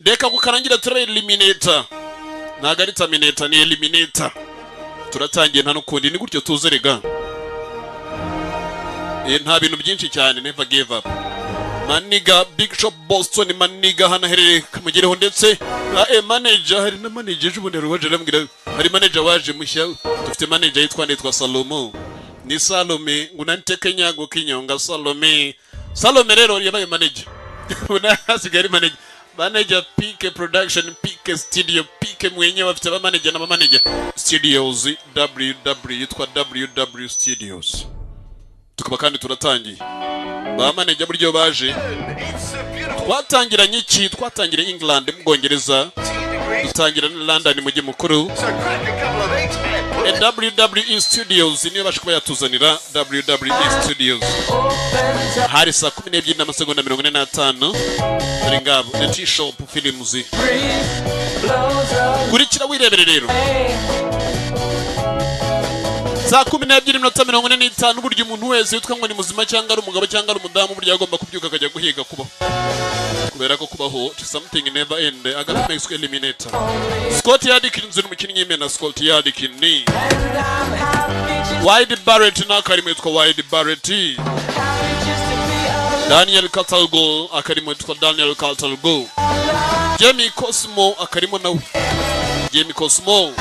Reka kukarangira turabe Eliminator. Ntabwo ari Terminator, ni Eliminator. Turatangiye, nta n'ukundi, ni gutyo tuze rega. Nta bintu byinshi cyane. Never give up, my nigga. Big Shop Boston, my nigga, hano aherereye kamugereho. Ndetse na manager, hari na manager ejo bundi hari uwaje arambwira, hari manager waje mushya. Dufite manager yitwa Salomo, ni Salome ngo unanteke nyago kinyonga Salome. Salome rero yabaye manager, ubu hasigaye ari manager, manager PK Production, PK Studio, PK mwenyewe. Bafite aba manager n'aba manager studios WW, yitwa WW Studios. Tukaba kandi turatangiye. Ba manager buryo baje, twatangiranye iki? Twatangiriye England, mu Bwongereza, dutangira na London, mujyi mukuru. WWE Studios niyo basha kuba yatuzanira. WWE Studios hari saa 12 n'amasegonda 45. Dore ngabo, The T-Shop Films. Kurikira wirebere rero. Saa 12 n'iminota 45. Burya umuntu wese witwa ngo ni muzima, cyangwa ari umugabo cyangwa ari umudamu, burya agomba kubyuka akajya guhiga kubaho, kubera ko kubaho it's something never end. Agafilme kiswe Eliminator. Scott Adkins ni umukinnyi w'imena. Scott Adkins ni Wade Barrett n'akarimo yitwa Wade Barrett. Daniel Catalgo akarimo yitwa Daniel Catalgo. Jamie Cosmo akarimo nawe, Jamie Cosmo.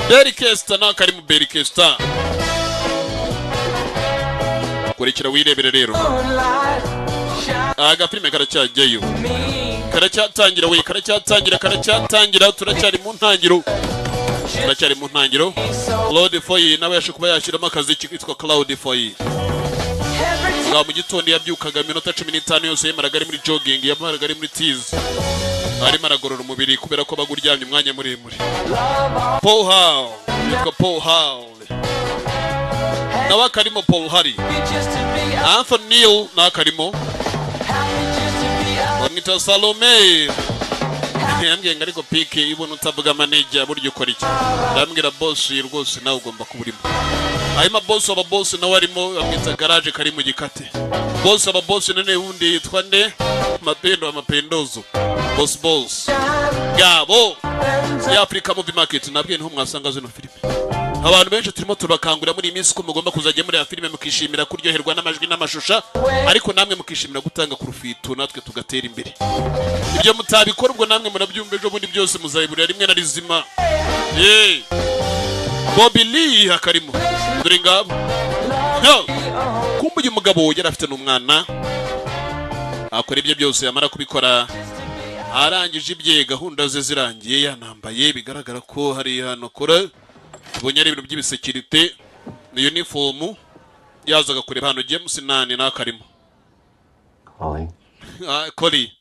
Barry Kester n'akarimo, Barry Kester. Kurikira wirebere rero, agafilime karacyajyayo, karacyatangira we, karacyatangira, karacyatangira. Turacyari mu ntangiro, turacyari mu ntangiro. Claude Foy nawe yaje kuba yashyiramo akazi kitwa Claude Foy. Bwa mu gitondo yabyukaga, iminota 15 yose yamaraga ari muri jogging, yamaraga ari muri tizi, arimo aragorora umubiri, kubera ko aba uryamye umwanya muremure. Paul Hall, yitwa Paul Hall, nawe akarimo, Paul Harry. Anthony Neil nawe akarimo, bamwita Salome. Yambwiye ngo: "Ariko pike ibona utavuga manager, burya ukora iki?" Ndambwira: "Boss, rwose nawe ugomba kuba urimo." Hanyuma boss aba boss nawe arimo, bamwita garage kari mu gikate. Boss aba boss none wundi yitwa nde? Mapendo wa mapendozo, boss, boss gabo ya Africa Movie Market. Nabwiye niho mwasanga zino filime. Abantu benshi turimo turabakangurira muri iyi minsi ko mugomba kuzajya muri ya filime, mukishimira kuryoherwa n'amajwi n'amashusho, ariko namwe mukishimira gutanga ku rufitu, natwe tugatera imbere. Ibyo mutabikora, ubwo namwe murabyumva, ejo bundi byose muzayiburira rimwe na rizima. Yeee, Bobby Lee akarimo, dore ngabo. Yo! Kumbe uyu mugabo yari afite n'umwana. Akora ibyo byose, yamara kubikora, arangije ibye, gahunda ze zirangiye, yanambaye, bigaragara ko hari hano akora, tubonye ari ibintu by'ibisekirite, ni uniform. Yazaga kureba hano James Nani n'akarimo. Calling. Ah, Kori,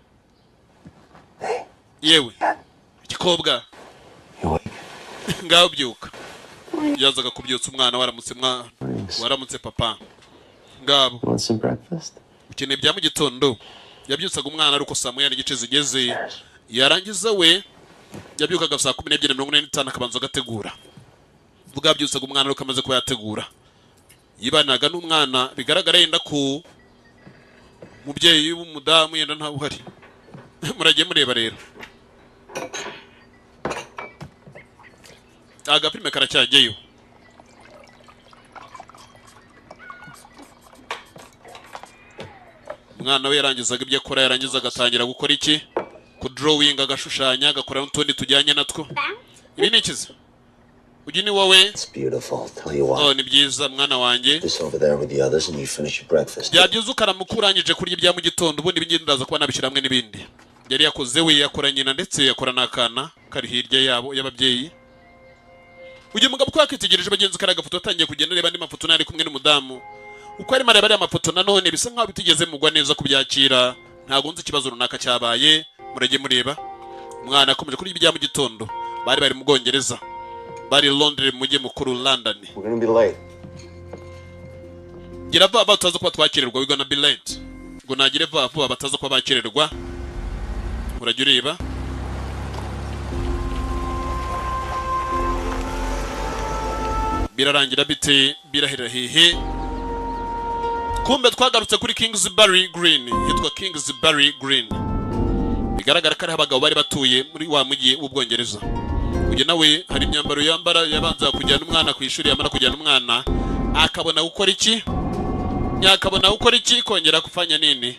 yewe igikobwa. You awake? Ngaho byuka. Yazaga kubyutsa umwana. Waramutse mwana, waramutse papa, ngabo. You want some breakfast? Ukeneye bya mu gitondo? Yabyutsaga umwana ari uko saa 1 n'igice zigeze. Yarangiza, we yabyukaga saa 12:45, akabanza agategura. Vuga, yabyutsaga umwana ariko amaze kuba yategura, yibanaga n'umwana. Bigaragara yenda ko umubyeyi w'umudamu yenda ntawe uhari. Muragiye mureba rero, agafilime karacyajyayo. Umwana we yarangizaga ibyo akora, yarangiza agatangira gukora iki? Kudrawinga, agashushanya, agakora n'utundi tujyanye natwo. Ibi ni ikiza, uyu ni wowe. It's beautiful. Tell you what. Oh, ni byiza mwana wanjye. This over there with the others and you finish your breakfast. Byaba byiza ukaramuka urangije kurya ibya mu gitondo, ubundi ibindi ndaza kuba nabishyira hamwe n'ibindi yari yakoze. We yakora nyina, ndetse yakora n'akana kari hirya yabo y'ababyeyi. Uyu mugabo uko yakitegereje bagenzi kariya gafoto, atangiye kugenda areba andi mafoto n'ari kumwe n'umudamu. Uko arimo areba ariya mafoto, nanone bisa nkaho bitigeze mugwa neza kubyakira. Ntabwo nzi ikibazo runaka cyabaye. Murajye mureba, umwana akomeje kurya ibya mu gitondo. Bari bari mu Bwongereza, bari Londres, mu mujyi mukuru London. We're gonna be late. Gira vuba bataza kuba twakererwa. We gonna be late. Ngo nagire vuba vuba bataza kuba bakererwa. Urajya ureba birarangira bite? Birahera hehe? Kumbe twagarutse kuri Kingsbury Green, hitwa Kingsbury Green. Bigaragara ko ariho abagabo bari batuye muri wa mujyi w'Ubwongereza. Uyu nawe hari imyambaro yambara, yabanza kujyana umwana ku ishuri, yamara kujyana umwana akabona gukora iki? Yakabona gukora iki? Kongera kufanya nini?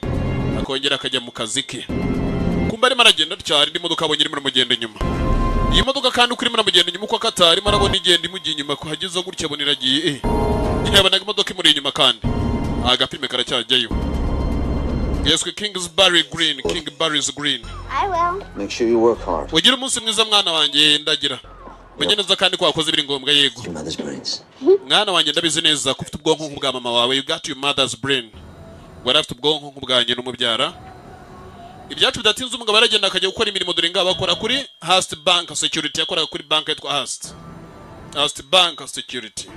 Akongera akajya mu kazi ke. Kumbe arimo aragenda atya, hari indi modoka abonye irimo iramugenda inyuma. Iyi modoka kandi uko irimo iramugenda inyuma, uko akata arimo arabona igenda imujya inyuma, kuhageze gutya abona iragiye, yabonaga imodoka imuri inyuma. Kandi agapime karacyajyayo. Yeswe Kingsbury Green, King Barry's Green. I will. Make sure you work hard. Ugira umunsi mwiza, mwana wanjye. Ndagira umenye neza kandi ko wakoze ibiri ngombwa. Yego. Your mother's brains. Mwana wanjye, ndabizi neza ko ufite ubwonko nk'ubwa mama wawe. You got your mother's brain. Wari afite ubwonko nk'ubwanjye n'umubyara. Ibyacu bidatinze, umugabo aragenda akajya gukora imirimo. Dore ngabo akora kuri Hurst Bank Security, yakoraga kuri bank yitwa Hurst Bank Security.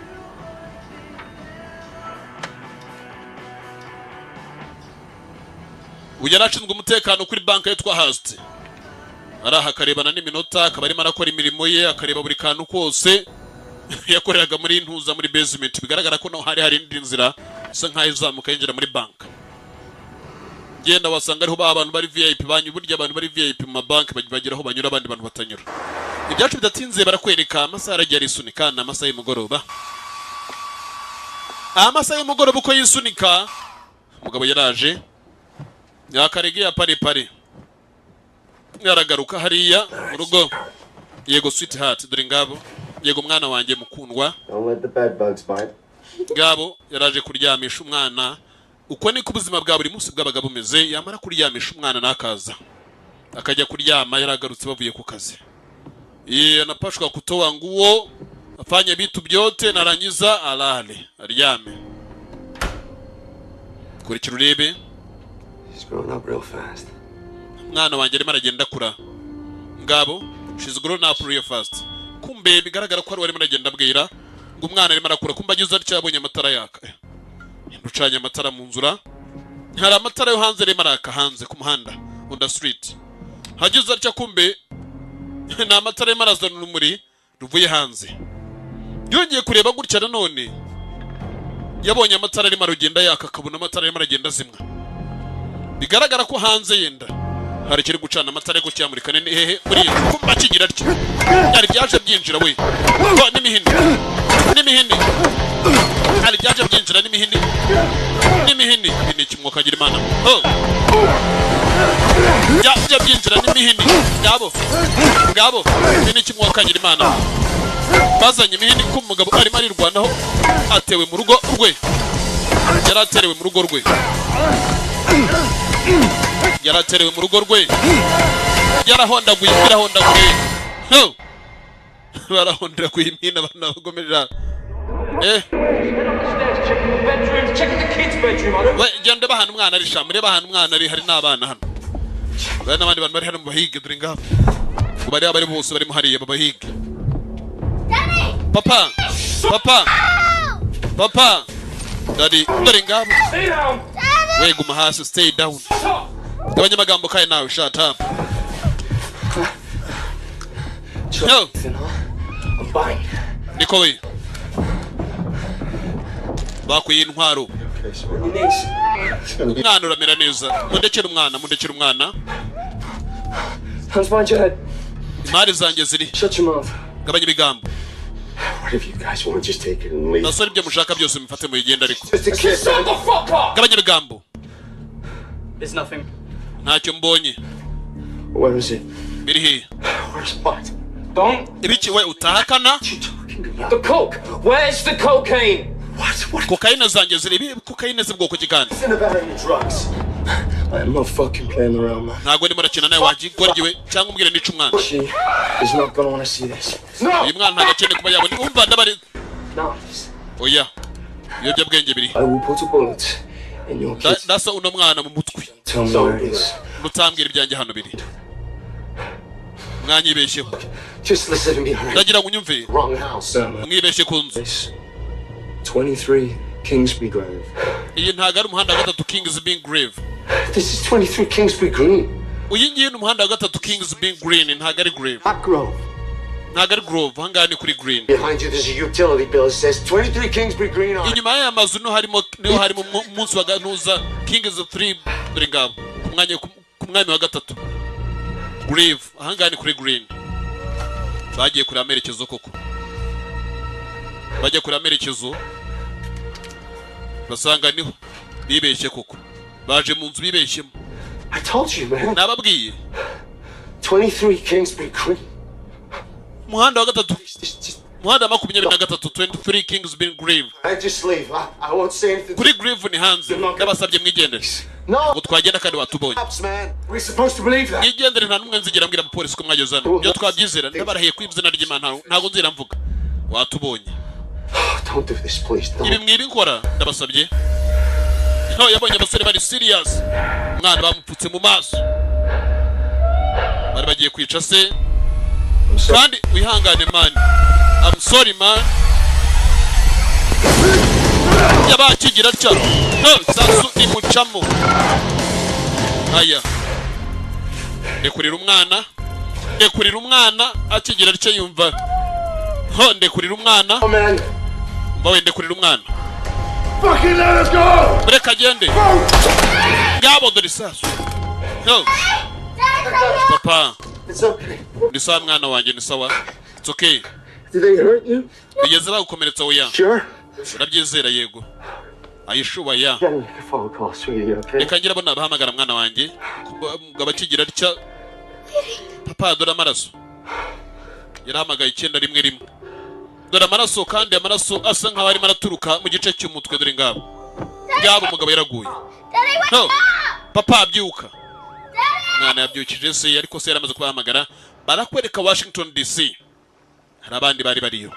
Uyu yari ashinzwe umutekano kuri bank yitwa Hurst. Araha akarebana n'iminota, akaba arimo arakora imirimo ye, akareba buri kantu kose. Yakoreraga muri ntuza, muri basement. Bigaragara ko naho hari indi nzira isa nkaho izamuka yinjira muri bank. Genda wasanga ariho ba bantu bari VIP banyu. Burya abantu bari VIP mu mabanki bagira aho banyura abandi bantu batanyura. Ibyacu bidatinze, barakwereka amasaha aragiye arisunika, ni amasaha y'umugoroba. Amasaha y'umugoroba uko yisunika, umugabo yaraje yakaregeye pare pare, yaragaruka hariya mu rugo. Yego, sweetheart, dore ngabo. Yego, mwana wanjye mukundwa. Don't let the bed bugs bite. Ngabo yaraje kuryamisha umwana. Uko niko ubuzima bwa buri munsi bwabaga bumeze. Yamara kuryamisha umwana nakaza akajya kuryama. Yaragarutse bavuye ku kazi. Yeye anapashwa kutoa nguo, afanye vitu vyote, narangiza alale, aryame. Kurikira urebe. She's growing up real fast. Umwana wanjye arimo aragenda akura. Ngabo, she's grown up real fast. Kumbe bigaragara ko ari we arimo aragenda abwira ngo umwana arimo arakura. Kumbe ageze atya yabonye amatara yaka. Ucanye amatara mu nzura, hari amatara yo hanze arimo araka hanze ku muhanda, on the street. Hageze atya, kumbe ni amatara arimo arazana urumuri ruvuye hanze. Yongeye kureba gutya nanone, yabonye amatara arimo aragenda yaka, akabona amatara arimo aragenda azimwa. Bigaragara ko hanze yenda hari ikiri gucana amatara ariko cyamurika. Ni hehe muri iyi nzu? Kumba kigira atya, hari byaje byinjira we. Oh, n'imihini n'imihini, hari byaje byinjira n'imihini n'imihini. Ibi ni ikimwuka kagira Imana. Oh. Byaje byinjira n'imihini. Ngabo ngabo, ibi ni ikimwuka kagira Imana. Bazanye imihini ko umugabo arimo arirwanaho, atewe mu rugo rwe. Yari aterewe mu rugo rwe, yaraterewe mu rugo rwe, yarahondaguye, birahondaguye. Ho! Barahondaguye imihini, abantu bagomerera. We genda bahana umwana ari sha, murebe ahantu umwana ari. Hari n'abana hano, bari n'abandi bantu bari hano mu bahige. Dore ngabo ngo bari abari bose barimo hariya babahige. Papa, papa, papa, daddy, dore ngabo we. Guma hasi, stay down. Gabanya amagambo kaye nawe, shut up. Yo. I'm fine. Niko we bakuye intwaro. Okay, sweetheart. Umwana uramera neza. Mundekere umwana, mundekere umwana. Hands behind your head. Imari zanjye ziri? Shut your mouth. Gabanya ibigambo. Whatever you guys want, just take it and leave. Basore, ibyo mushaka byose mufate muyigende ariko. Just a kid. Shut the fuck up! Gabanya ibigambo. There's nothing. Ntacyo mbonye. Where is it? Biri hehe? Where's what? Don't. Ibiki we utahakana? What you talking about? The coke! Where's the cocaine? What? What? Kokayine zanjye ziri? Ibi kokayine z'ubwoko ki kandi? Nothing about any drugs. I am not fucking playing around, man. Ntabwo ndimo rakina nawe wagigoryiwe, cyangwa umbwire nica umwana. She is not gonna want to see this. No! Uyu mwana ntabwo akeneye kuba yabona. Umva, ndabari. No. Oya, ibiyobyabwenge biri. I will put a bullet in your kid's. Ndasa uno mwana mu mutwe. Tell me where it is. Mutambwira ibyanjye hano biri, mwanyibeshyeho. Just listen to me, alright? Ndagira ngo unyumve. Wrong house. Mwibeshye ku nzu. 23 Kingsbury Grove. Iyi ntabwo ari umuhanda wa gatatu Kingsby Grave. This is 23 Kingsbury Green. Uyu ngiyi ni umuhanda wa gatatu Kingsby Green, ntabwo ari Grave. Not Grove. Ntabwo ari Grove, ahangaha ni kuri Green. Behind you, there's a utility bill. It says 23 Kingsbury Green on it. Inyuma y'aya mazu niho harimo umunsi wa ganuza Kings 3. Dore ngabo ku mwanya ku mwami wa gatatu Grave. Ahangaha ni kuri Green. Bagiye kure amerekezo koko, bajya kure amerekezo basanga niho bibeshye koko, baje mu nzu bibeshyemo. I told you, man. Nababwiye. 23 Kingsbury Green. Umuhanda wa gatatu, Just, just, umuhanda wa 23, 23 Kingsbury Grave. I just leave. I won't say anything. Kuri Grave ni hanze, ndabasabye mwigendere. No, Ngo twagenda kandi watubonye. cops, man. We're supposed to believe that. Mwigendere, nta n'umwe nzigera mbwira abapolisi ko mwageze hano. Ibyo twabyizera? Ndabarahiye ku izina ry'Imana, ntabwo nzigera mvuga watubonye. Don't do this, please. Ibi Don't. mwibikora, ndabasabye. No yabonye abasore bari serious, umwana bamupfutse mu maso, bari bagiye kwica se. I'm sorry. Kandi wihangane, man. I'm sorry, man. Yabakigira atya, no sasu imucamo. Aya, ndekurira umwana, ndekurira umwana. Akigira atya yumva ho, ndekurira umwana. Oh, man. Mbawe, ndekurira umwana. Fucking let us go! Reka agende. Ngabo dore isasu. No papa. It's okay. Ni sawa mwana wanjye, ni sawa, it's okay. Did they hurt you? Bigeze bagukomeretsa? Oya. Sure. Urabyizera? Yego. Ayishuba ya. Gotta make a phone call, sweetie, okay? Reka ngira abo nabahamagara, mwana wanjye. Umugabo akigira atya, papa dore amaraso. Yarahamagaye 911. Dore amaraso, kandi amaraso asa nkaho arimo araturuka mu gice cy'umutwe. Dore ngabo ngabo, umugabo yaraguye. No papa, byuka mwana. Yabyukije se, ariko se yaramaze kubahamagara. Barakwereka Washington DC, hari abandi bari bariyo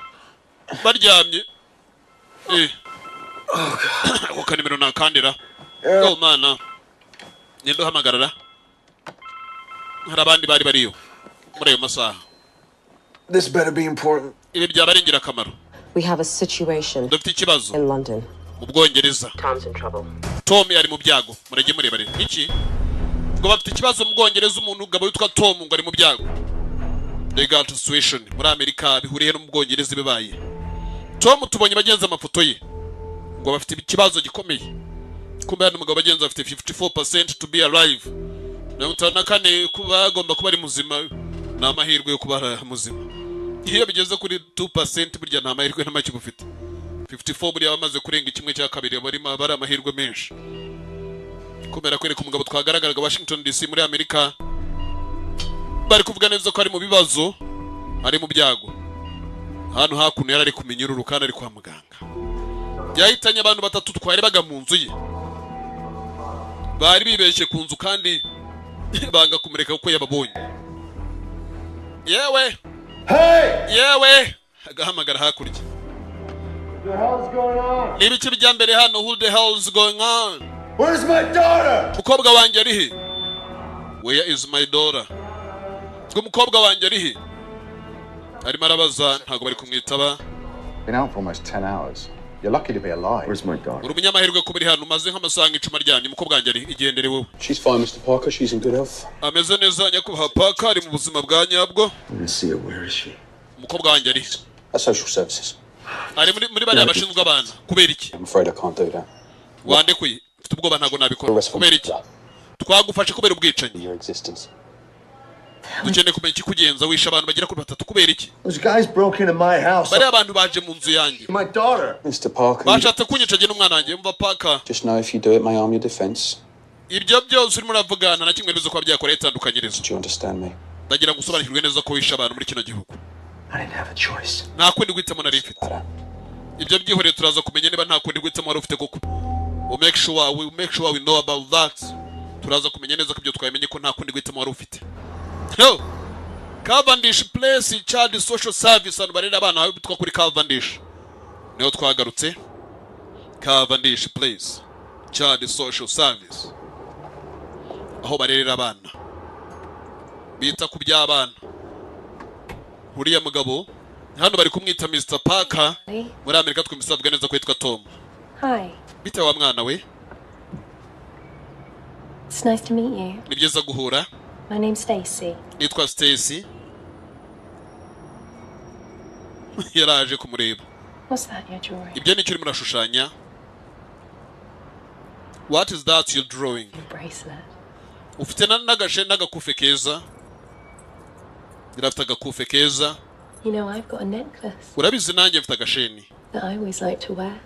baryamye. Ako kanimero nakandira. Oh mana, ngenda uhamagarara. Hari abandi bari bariyo muri ayo masaha. This better be important. Ibi byaba ari ingirakamaro. We have a situation Dufite ikibazo in London. mu Bwongereza. Tom's in trouble. Tom ari mu byago. Murajye mureba rero iki ngo bafite ikibazo mu Bwongereza, umuntu ugabo witwa Tom ngo ari mu byago. They got a situation muri Amerika bihuriye no mu Bwongereza bibaye. Tom tubonye bagenza amafoto ye, ngo bafite ikibazo gikomeye. Kumbe hano umugabo bagenzi bafite 54% to be alive, 54 kuba agomba kuba ari muzima, ni amahirwe yo kuba ari muzima. Iyo bigeze kuri 2% burya nta mahirwe na make uba ufite. 54 buriya bamaze kurenga kimwe cya kabiri, barimo bari amahirwe menshi. Kubera kwereka umugabo twagaragaraga Washington DC muri Amerika, bari kuvuga neza ko ari mu bibazo, ari mu byago. Hano hakuno yari ari ku minyururu kandi ari kwa muganga. Yahitanye abantu batatu twarebaga mu nzu ye, bari bibeshye ku nzu kandi banga kumureka kuko yababonye. Yewe! Hey! Yewe, agahamagara hakurya. What the hell's going on? Ni ibiki bijya mbere hano? Who the hell is going on? Where's my daughter? Umukobwa wanjye ari he? Where is my daughter? Ngo umukobwa wanjye ari he? Arimo arabaza, ntabwo bari kumwitaba. Been out for almost 10 hours. You're lucky to be alive. Where's my daughter? Uri umunyamahirwe kuba uri hano, umaze nk'amasaha nk'icumi aryamye. Umukobwa wanjye ari? Igendere wowe. She's fine, Mr. Parker. She's in good health. Ameze neza nyakubahwa Parker, ari mu buzima bwa nyabwo. Let me see her. Where is she? Umukobwa wanjye ari? That's social services. Ari muri bariya bashinzwe abana. Kubera iki? I'm afraid I can't do that. Wandekuye, mfite ubwoba, ntabwo nabikora. Kubera iki? Twagufashe kubera ubwicanyi. Your existence. Dukeneye kumenya ikikugenza, wishe abantu bagera kuri batatu, kubera iki? Those guys broke into my house. Bariya abantu baje mu nzu yanjye. My daughter. Mr. Parker, Bashatse kunyica jye n'umwana wanjye. Umva Parker. just know if you do it may harm your defense. Ibyo byose urimo uravuga nta na kimwe bizo kuba byakora itandukanyirizo. Do you understand me? Ndagira ngo usobanukirwe neza ko wishe abantu muri kino gihugu. I didn't have a choice. Nta kundi guhitamo nari mfite. Ibyo byihoreye, turaza kumenya niba nta kundi guhitamo wari ufite koko. We make sure we know about that. Turaza kumenya neza ko ibyo twamenye ko nta kundi guhitamo wari ufite. No Cavendish Place Child Social Service, ahantu barera abana bitwa kuri Cavendish, niho twagarutse. Cavendish Place Child Social Service, aho barerera abana, bita ku by'abana. Uriya mugabo hano bari kumwita Mr Parker, muri Amerika twumvise avuga neza ko yitwa Tom. Hi. Bitewe wa mwana we. It's nice to meet you. Ni byiza guhura. My name's Stacy. Nitwa Stacy. Yaraje kumureba. What's that you're drawing? Ibyo nicyo urimo urashushanya? What is that you're drawing? Bracelet. Ufite n'agashe n'agakufe keza. Yari afite agakufe keza. You know, I've got a necklace Urabizi, nanjye mfite agasheni that I always like to wear.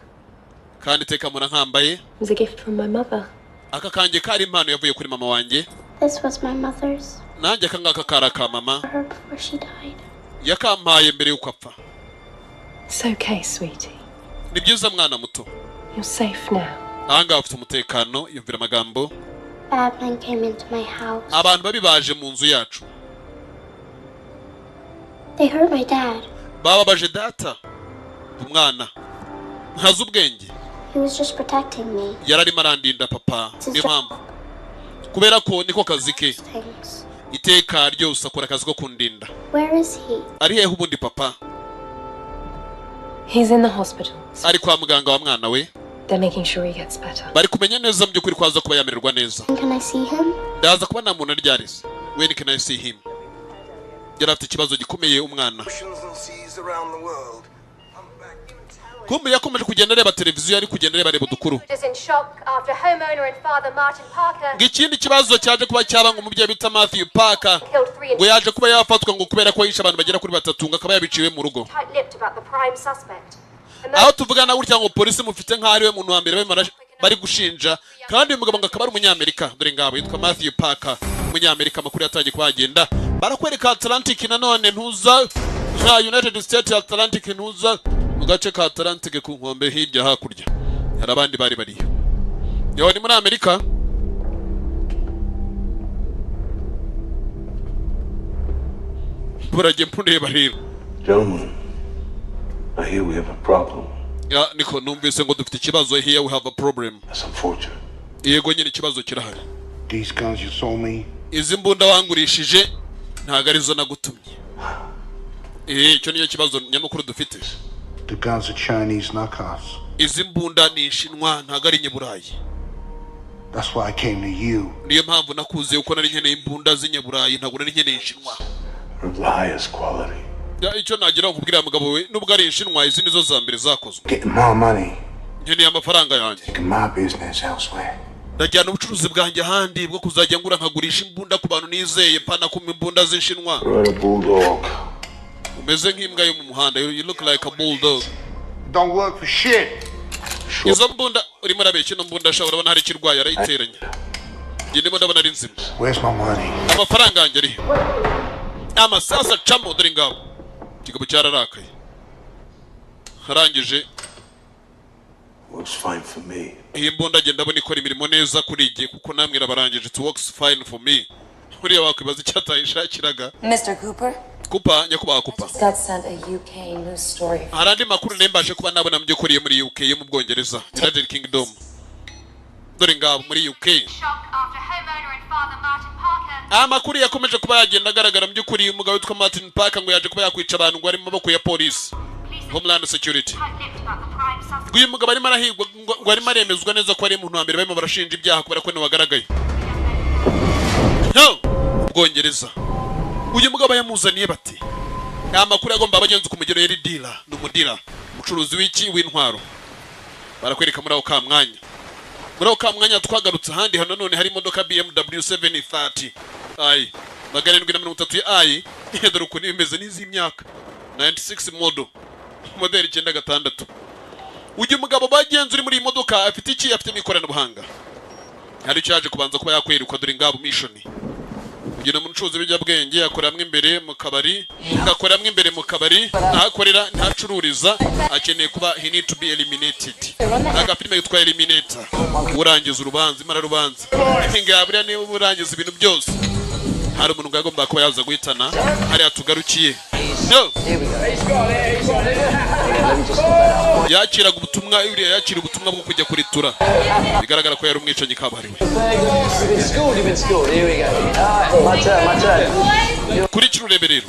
kandi iteka mpora nkambaye. It was a gift from my mother. Aka kanjye kari impano yavuye kuri mama wanjye. This was my mother's. Nanjye aka ngaka kari aka mama. For her before she died. Yakampaye mbere y'uko apfa. It's okay, sweetie. Ni byiza, mwana muto. You're safe now. Ahangaha ufite umutekano. Yumvira amagambo. Bad men came into my house. Abantu babi baje mu nzu yacu. They hurt my dad. Bababaje data. Umwana ntazi ubwenge. He was just protecting me. Yari arimo arandinda papa, niyo mpamvu, kubera ko niko kazi ke. Things. Iteka ryose akora akazi ko kundinda. Where is he? Ari hehe ubundi papa? He's in the hospital. Ari kwa muganga wa mwana we. They're making sure he gets better. Bari kumenya neza mu by'ukuri ko aza kuba yamererwa neza. And can I see him? Ndaza kuba nta muntu aryarize. When can I see him? Yari afite ikibazo gikomeye umwana. Kumbe yakomeje kugenda areba televiziyo, ari kugenda areba udukuru. Is in shock after homeowner and father Martin Parker Ngo ikindi kibazo cyaje kuba cyaba, ngo umubyeyi bita Matthew Parker killed three and ngo yaje kuba yafatwa, ngo kubera ko yishe abantu bagera kuri batatu, ngo akaba yabiciwe mu rugo. tight-lipped about the prime suspect. Aho tuvugana gutya, ngo polisi mufite nk'aho ari we muntu wa mbere barimo bari gushinja, kandi uyu mugabo ngo akaba ari umunyamerika. Dore ngabo, yitwa Matthew Parker, umunyamerika. Amakuru yatangiye kuhagenda, barakwereka Atlantic nanone, ntuza nka United States Atlantic, ntuza mu gace ka Atlantic ku nkombe hirya hakurya hari abandi bari bariyo. Yo, ni muri Amerika. Burajye mureba rero. Gentlemen, I hear we have a problem. Ya, niko numvise ngo dufite ikibazo. Here we have a problem. That's unfortunate. Yego nyine, ikibazo kirahari. These guns you sold me, Izi mbunda wangurishije ntabwo arizo nagutumye. Icyo nicyo kibazo nyamukuru dufite. The guns are Chinese knockoffs. Izi mbunda ni inshinwa, ntabwo ari inyaburayi. That's why I came to you. Niyo mpamvu nakuze, uko nari nkeneye imbunda z'inyaburayi, ntabwo nari nkeneye inshinwa. Of the highest quality. Ya, icyo nagira ngo nkubwire mugabo we, nubwo ari inshinwa, izi nizo za mbere zakozwe. Getting my money, Nkeneye amafaranga yanjye. taking my business elsewhere. Ndajyana ubucuruzi bwanjye ahandi bwo kuzajya ngura nkagurisha imbunda ku bantu nizeye, pana kuma imbunda z'inshinwa. You're a bulldog. Umeze nk'imbwa yo mu muhanda. You look like a bulldog. Don't work for shit. Izo mbunda urimo urabeshya. Ino mbunda sha, urabona hari ikirwaye? Arayiteranya. Njye ndimo ndabona ari nzima. Where's my money? Amafaranga yanjye ari he? Amasasu acamo. Dore ngabo, ikigabo cyararakaye, arangije. Works fine for me. Iyi mbunda agenda ndabona ikora imirimo neza kuri jye, kuko namwe irabarangije. It works fine for me. Uriya wakwibaza icyo atayishakiraga. Mr. Cooper? Cooper, nyakubahwa Cooper. Got sent a UK news story. Hari andi makuru nembashe kuba nabona mu by'ukuri yo muri UK, yo mu Bwongereza, United Kingdom. Dore ngabo muri UK. Shock after homeowner and father Martin Parker Amakuru yakomeje kuba yagenda agaragara mu by'ukuri, umugabo witwa Martin Parker ngo yaje kuba yakwica abantu, ngo ari mu maboko ya polisi, Homeland Security. tight-lipped about the prime suspect. Ngo uyu mugabo arimo arahigwa, ngo arimo aremezwa neza ko ari umuntu wa mbere barimo barashinja ibyaha, kubera ko niwe wagaragaye. Yo! Ubwongereza, uyu mugabo yamuzaniye bati nta makuru agomba abagenzi kumugero. Yari dealer, ni umudealer, umucuruzi w'iki? W'intwaro. Barakwereka muri ako ka mwanya, muri ako ka mwanya twagarutse ahandi hano none hari imodoka BMW 730 i, 730 i. Dore ukuntu imeze n'iz'imyaka 96 model, model 96. Uyu mugabo bagenzi uri muri iyi modoka afite iki? Afite ikoranabuhanga. Hari icyo yaje kubanza kuba yakwiruka. Dore ngabo, mission. Uyu ni umucuruzi w'ibiyobyabwenge, akoreramo imbere mu kabari, akoreramo imbere mu kabari, ntahakorera, ntahacururiza. Akeneye kuba, he need to be eliminated. Agafilime kitwa Eliminator, urangiza urubanza, imara rubanza ngaburiya, niba urangiza ibintu byose. Hari umuntu ngo yagomba kuba yaza guhitana hariya tugarukiye. No. Yakiraga ubutumwa, uriya yakira ubutumwa bwo kujya kuritura, bigaragara ko yari umwicanyi kabuhariwe. You've been schooled, you've been schooled. Here we go. Alright, my turn, my turn. Kurikira urebe rero.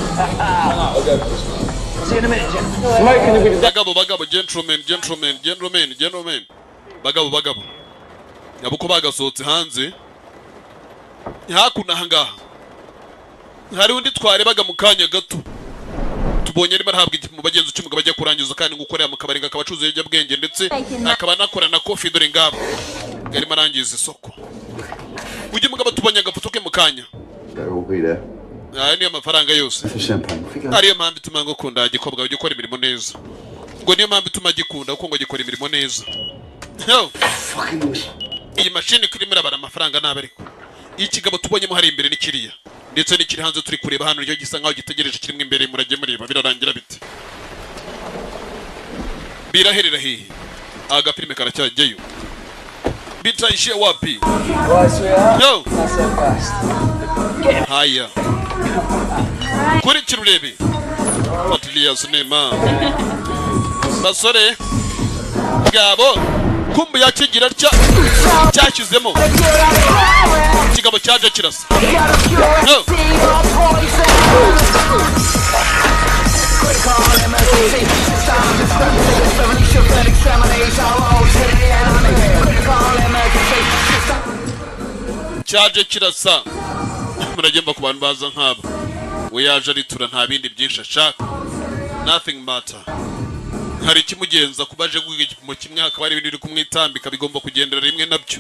See you in a minute, Jim. Smoking with Bagabo, bagabo, gentlemen, gentlemen, gentlemen, gentlemen, bagabo, bagabo, yabo ko bagasohotse hanze. Hakuno aha ngaha hari undi twarebaga mu kanya gato. Tubonye arimo arahabwa igipimo bagenzi cy'umugabo ajya kurangiza, kandi gukorera mu kabari akaba acuruza ibiyobyabwenge ndetse akaba anakora na coffee. Dore ngabo yarimo arangiza isoko. Ujya mugabo tubonye agafoto ke mu kanya. Better all be there. Aya niyo mafaranga yose. For champagne. Figure. Ariyo mpamvu ituma ngukunda, gikobwa, ujya ukora imirimo neza. Ngo niyo mpamvu ituma gikunda, kuko ngo gikora imirimo neza. Yo. Iyi mashini ko irimo irabara amafaranga nabi, ariko ikigabo tubonyemo hari imbere ni kiriya, ndetse n'ikiri hanze turi kureba hano nicyo gisa nkaho gitegereje kirimo imbere. Murajye mureba birarangira bite, biraherera hehe? Agafilime karacyajyayo, bitaishia wapi? Right, sweetheart. Yo. Not so fast. Haya, kurikira urebe, fuatilia sinema. Basore ngabo kumbu yakigira atya, cyashyizemo ikigabo cyaje kirasa. No. Cyaje kirasa. Muragenda ku bantu baza nk'aba, we yaje aritura, nta bindi byinshi ashaka, nothing matter. Hari ikimugenza kuba aje guhiga igipimo kimwe, hakaba hari ibindi biri kumwitambika bigomba kugendera rimwe nabyo.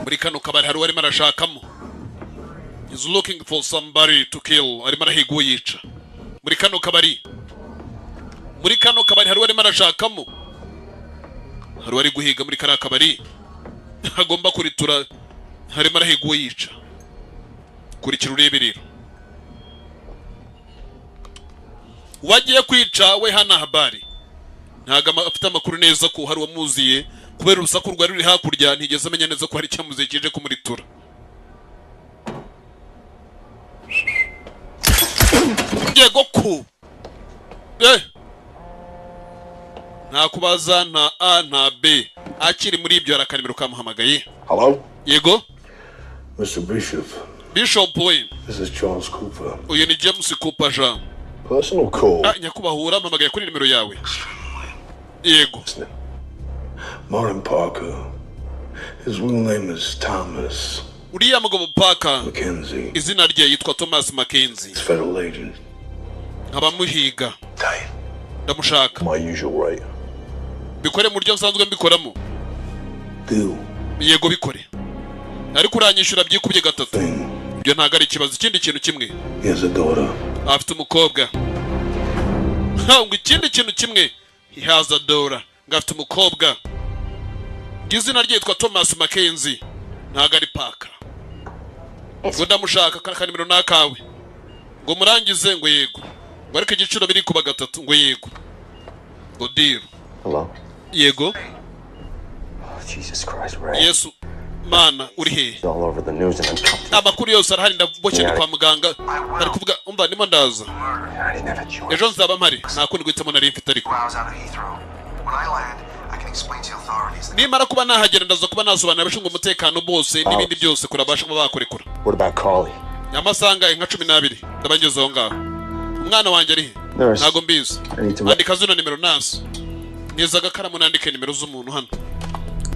Muri kano kabari hari uwo arimo arashakamo. Is looking for somebody to kill. Arimo arahiga uwo yica muri kano kabari. Muri kano kabari hari uwo arimo arashakamo, hari uwo ari guhiga muri kariya kabari agomba kuritura. Harimo arahiga uwo yica. Kurikira urebe rero, uwagiye kwica we hana habari, ntabwo afite amakuru neza ko hari uwamuziye. Kubera urusaku rwari ruri hakurya, ntigeze amenya neza ko hari icyamuziye kije kumuritura. Yego ku nta kubaza, nta a nta b. Akiri muri ibyo, hari akanimero kamuhamagaye. Hello? Yego. Mr. Bishop, Bishop we. this is Charles Cooper. Uyu ni James Cooper Jean. Personal call. Ah, nyakubahwa, urampamagaye kuri nimero yawe? Yego. Martin Parker. His real name is Thomas Uriya mugabo Parker, Mackenzie. izina rye yitwa Thomas Mackenzie. He's federal agent. Nkaba muhiga, ndamushaka. My usual rate. Bikore mu buryo nsanzwe mbikoramo. Deal. Yego, bikore, ariko uranyishyura byikubye gatatu. Ibyo ntabwo ari ikibazo. Ikindi kintu kimwe, He has a daughter. afite umukobwa. Ngo ikindi kintu kimwe, he has a daughter. Ngo afite umukobwa. Ngo izina rye yitwa Thomas Mackenzie, ntabwo ari Parker. Ngo ndamushaka, ka nimero ni akawe. Ngo murangize? Ngo yego. Ngo ariko igiciro biri kuba gatatu. Ngo yego. Ngo deal. Hello. Yego. Oh, Jesus Christ, Ray. Yesu Mana, uri hehe? It's all over the news and I'm cuffed. Amakuru yose arahari, ndaboshye, ndi kwa muganga. Bari kuvuga. Umva, ndimo ndaza. I didn't have a choice. Ejo nzaba mpari. Nta kundi guhitamo nari mfite. Ariko Hours out of Heathrow. When I land, I can explain to the authorities that nimara kuba nahagera, ndaza kuba nasobanurira abashinzwe umutekano bose n'ibindi byose kurabasha kuba bakurekura. What about Carly? Amasaha angahe? Nka 12 ndaba ngeze aho ngaho. Umwana wanjye ari he? Nurse. Ntabwo mbizi. I need to. Andika zino nimero nasi niza agakaramu, nandike nimero z'umuntu hano.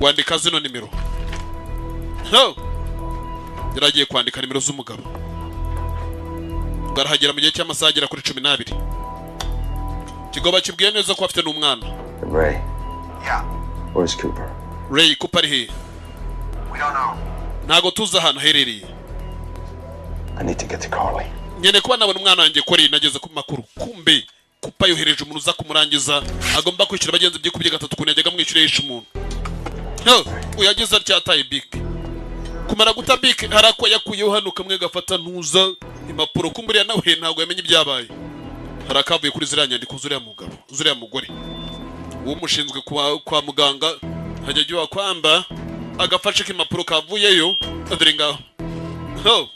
Wandika zino nimero. Ho! Yari agiye kwandika nimero z'umugabo ngo arahagera mu gihe cy'amasaha agera kuri 12. Ikigo bakibwiye neza ko afite n'umwana. Ray. Yeah. Where's Cooper? Ray, Cooper ari hehe? We don't know. Ntabwo tuzi ahantu aherereye. I need to get to Carly. Nkeneye kuba nabona umwana wanjye kori. Nageze ku makuru, kumbe Cooper yohereje umuntu uza kumurangiza, agomba kwishyura abagenzi byikubye gatatu ukuntu yajyaga amwishyura yishe umuntu. Yo, uyagize atya ataye bike. Kumara guta bike, hari ako yakuyeho hano kamwe gafata ntuza impapuro. Kumburiya nawe ntabwo yamenye ibyabaye. Hari akavuye kuri ziriya nyandiko zuriya mugabo, zuriya mugore umushinzwe kwa muganga hajya ajya kwamba agafashe k'impapuro kavuyeyo. Dore ngaho. Ho!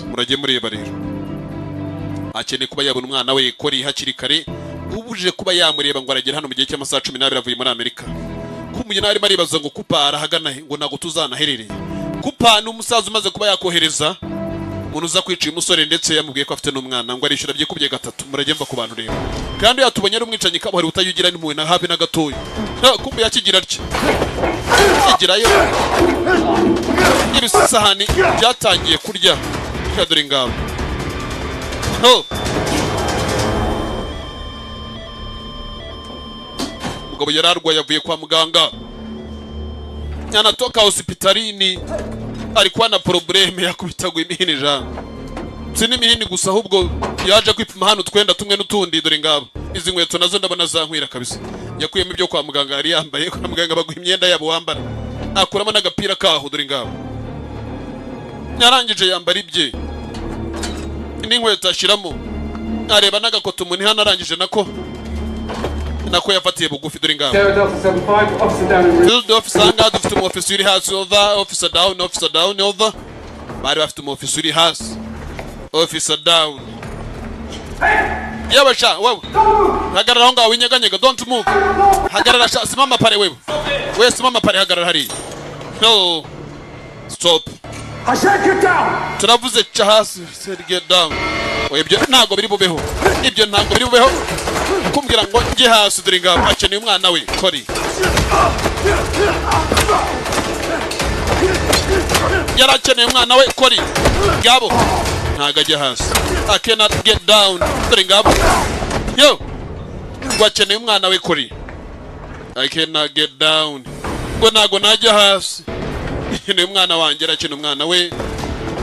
Murajye mureba rero, akeneye kuba yabona umwana we kori hakiri kare. Ubuje kuba yamureba, ngo aragera hano mu gihe cy'amasaha 12 avuye muri Amerika. Kumuye nawe arimo aribaza ngo Cooper arahagana he? Ngo ntabwo tuzanaherereye. Cooper ni umusaza umaze kuba yakohereza Umuntu uza kwica uyu musore, ndetse yamubwiye ko afite n'umwana, ngo arishyura byikubye gatatu. Murajye mva ku bantu rero. Kandi iyo yatubonye ari umwicanyi kabuhariwe utayugira n'impuhwe na hafi na gatoya. Ha, kumbe yakigira atya, kigirayo ibisahani byatangiye kurya. Reka dore ingabo. Ho! Umugabo yari arwaye, avuye kwa muganga, anatoka hospitalini, alikuwa na problème, yakubitagwa imihini jana. Si n'imihini gusa, ahubwo yaje kwipima hano utwenda tumwe n'utundi. Dore ngabo, izi nkweto nazo ndabona zankwira kabisa. Yakuyemo ibyo kwa muganga yari yambaye. Kwa muganga baguha imyenda yabo wambara, akuramo n'agapira kaho. Dore ngabo, yarangije yambara ibye n'inkweto ashyiramo, areba n'agakoto umuntu hano, arangije nako yafatiye bugufi. Dore ngabo. Sarah Delta 75, officer down in room. Field officer, ahangaha dufite umu officer uri hasi, over. Officer down, officer down, over. Bari bafite umu officer uri hasi, officer down. Yewe sha, wewe hagarara aho ngaho, winyeganyega, don't move, hagarara sha, simama pale wewe, wewe simama pale, hagarara hariya. No, stop. I said get down! Turavuze ca hasi, said get down. Oya, ibyo ntabwo biri bubeho, ibyo ntabwo biri bubeho kumbwira ngo njye hasi. Dore ngabo, akeneye umwana we Kori. Yari akeneye umwana we Kori. Ngabo, ntabwo ajya hasi. I cannot get down. Dore ngabo yo, ngo akeneye umwana we Kori. I cannot get down, ngo ntabwo najya hasi, akeneye umwana wanjye, arakeneye umwana we.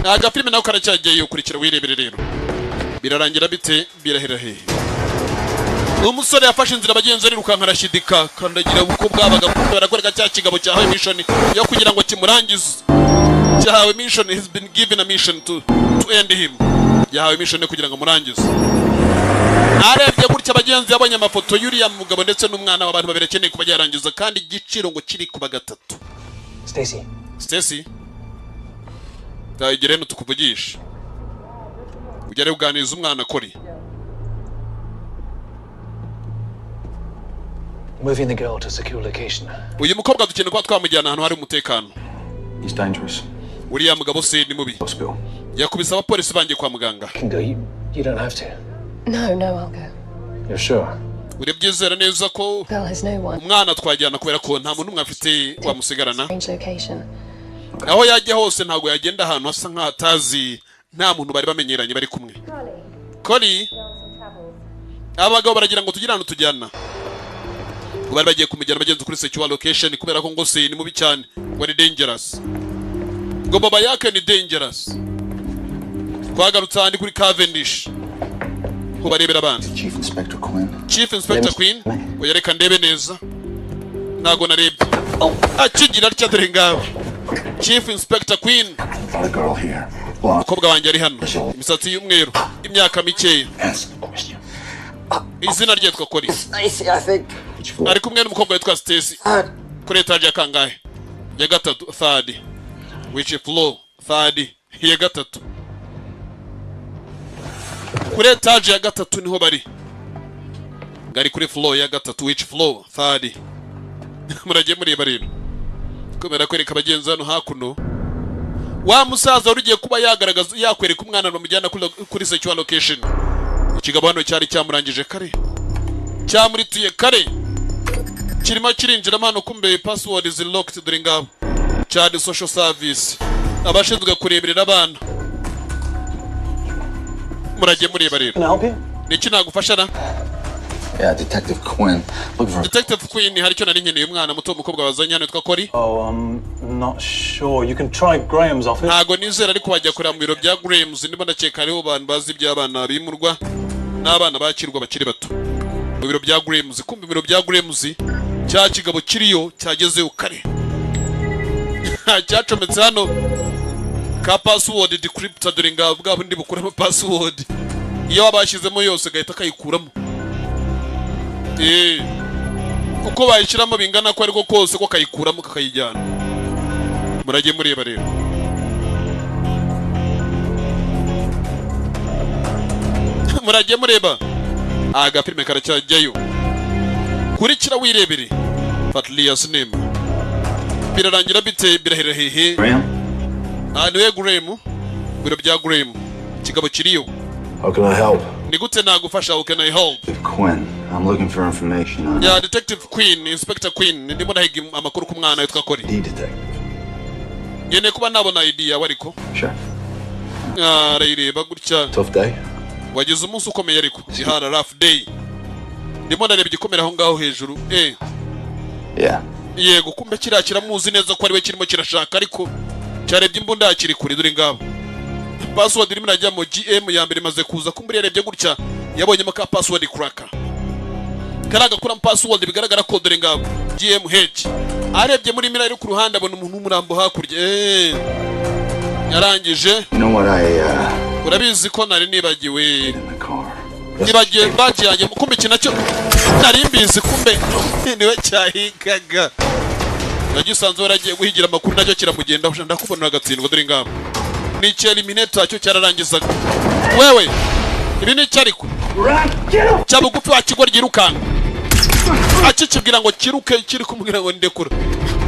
Agafilime nako karacyagiye, ukurikira wirebere rero. Birarangira bite? Birahera hehe? Umusore yafashe inzira, abagenzi arirukanka, arashidika kandagira uko bwabaga. Barakwereka cya kigabo cyahawe mission yo kugira ngo kimurangize. Cyahawe mission, he's been given a mission to end him. Yahawe mission yo kugira ngo amurangize. Arebye gutya abagenzi, yabonye amafoto y'uriya mugabo ndetse n'umwana w'abantu babiri akeneye kuba yarangiza, kandi igiciro ngo kiri kuba gatatu. Stacy. Stacy, tayigire hano tukuvugishe, ugere uganiriza umwana Kori. Moving the girl to a secure location. Uyu mukobwa dukeneye kuba twamujyana ahantu hari umutekano. He's dangerous. Uriya mugabo se ni mubi, yakubise abapolisi bangiye kwa muganga. Can go. You don't have to. No, I'll go. You're sure? Urabyizera neza ko Girl has no one. umwana twajyana? Kubera ko nta muntu n'umwe afite wamusigarana. Strange location. Aho yajya hose ntabwo yagenda ahantu hasa nk'aho atazi, nta muntu bari bamenyeranye bari kumwe. Kori, abagabo baragira ngo tugire ahantu tujyana. Ngo bari bagiye kumujyana bagenzi kuri secure location, kubera ko ngo se ni mubi cyane, ngo ari dangerous, ngo baba yake ni dangerous. Twagarutse ahandi kuri Cavendish ko barebera abana. Chief Inspector Quinn. Chief Inspector Quinn. Oya, reka ndebe neza, ntago narebye. Akigira atya, dore ngawe, Chief Inspector Quinn. Got a girl here. Umukobwa wanjye ari hano, imisatsi y'umweru, imyaka mikeya, izina rye yitwa Kori. Stacy, I think. Ari kumwe n'umukobwa witwa Stacy. Kuri etaje ya kangahe? Ya gatatu. Third, which floor? Third, ya gatatu. Kuri etaje ya gatatu niho bari. Ngari kuri floor ya gatatu, which floor? Third. Muragiye mureba rero, kubera kwereka abagenzi hano hakuno, wa musaza wari ugiye kuba yagaragaza, yakwereka umwana bamujyana kuri secure location. Ikigabo hano cyari cyamurangije kare, cyamurituye kare, kirimo kirinjiramo hano, kumbe password is locked. Dore ngabo, cyari social service, abashinzwe kureberera abana. Muragiye mureba rero. Can I help you? Niki nagufasha na? Yeah, Detective Quinn. Looking for. Detective Quinn, hari icyo nari nkeneye, umwana muto w'umukobwa wazanye hano witwa Kori. Oh, I'm not sure. You can try Graham's office. Ntago nizera, ariko wajya kureba mu biro bya Grahams, ndimo ndakeka hariho abantu bazi iby'abana bimurwa n'abana bakirwa bakiri bato mu biro bya Grahams. Kumva ibiro bya Grahams, cya kigabo kiriyo cyagezeyo kare, cyacometse hano ka password decryptor. Dore ngabo, bwa bundi bukuramo password, iyo wabashyizemo yose gahita kayikuramo. Uko bayishyiramo bingana ko ariko kose, ko kayikuramo kakayijyana. Murajye mureba rero. Murajye mureba, agafilime karacyajyayo, kurikira wirebere. Fatliya Sinema, birarangira bite? Birahera hehe? Graham? Aha niwe Graham. Biro bya Graham, ikigabo kiriyo. How can I help? Ni gute nagufasha? How can I help? Quinn, I'm looking for information on Ya Detective Queen, Inspector Queen, ndimo ndahiga amakuru ku mwana witwa Cory. detective. Nkeneye kuba nabona ID yawe ariko. Sure. Ah, arayireba gutya. Tough day. Wagize umunsi ukomeye ariko. Had a rough day. Ndimo ndareba igikomere aho ngaho hejuru. Yeah. Yego, kumbe kiriya kiramuzi neza ko ari we kirimo kirashaka, ariko cyarebye imbunda kiri kure. Dore ngabo, password irimo irajya mu GM ya mbere imaze kuza. Kumbura yarebye gutya, yabonyemo ka password cracker kari agakuramo password. Bigaragara ko dore ngabo GMH. Arebye muri mirror iri ku ruhande, abona umuntu w'umurambo hakurya. Yarangije. You know what I Urabizi ko nari nibagiwe badge yanjye. Kumbe iki nacyo nari mbizi, kumbe niwe cyahigaga, nagisanze waragiye guhigira amakuru, nacyo kiramugendaho. Ndakubona agatsindwa. Dore ngabo, ni iki eliminator cyo cyararangizaga. Wewe, ibi ni iki ariko cya bugufi wa kigo ryirukanka akikibwira ngo kiruke, kiri kumubwira ngo ndekura.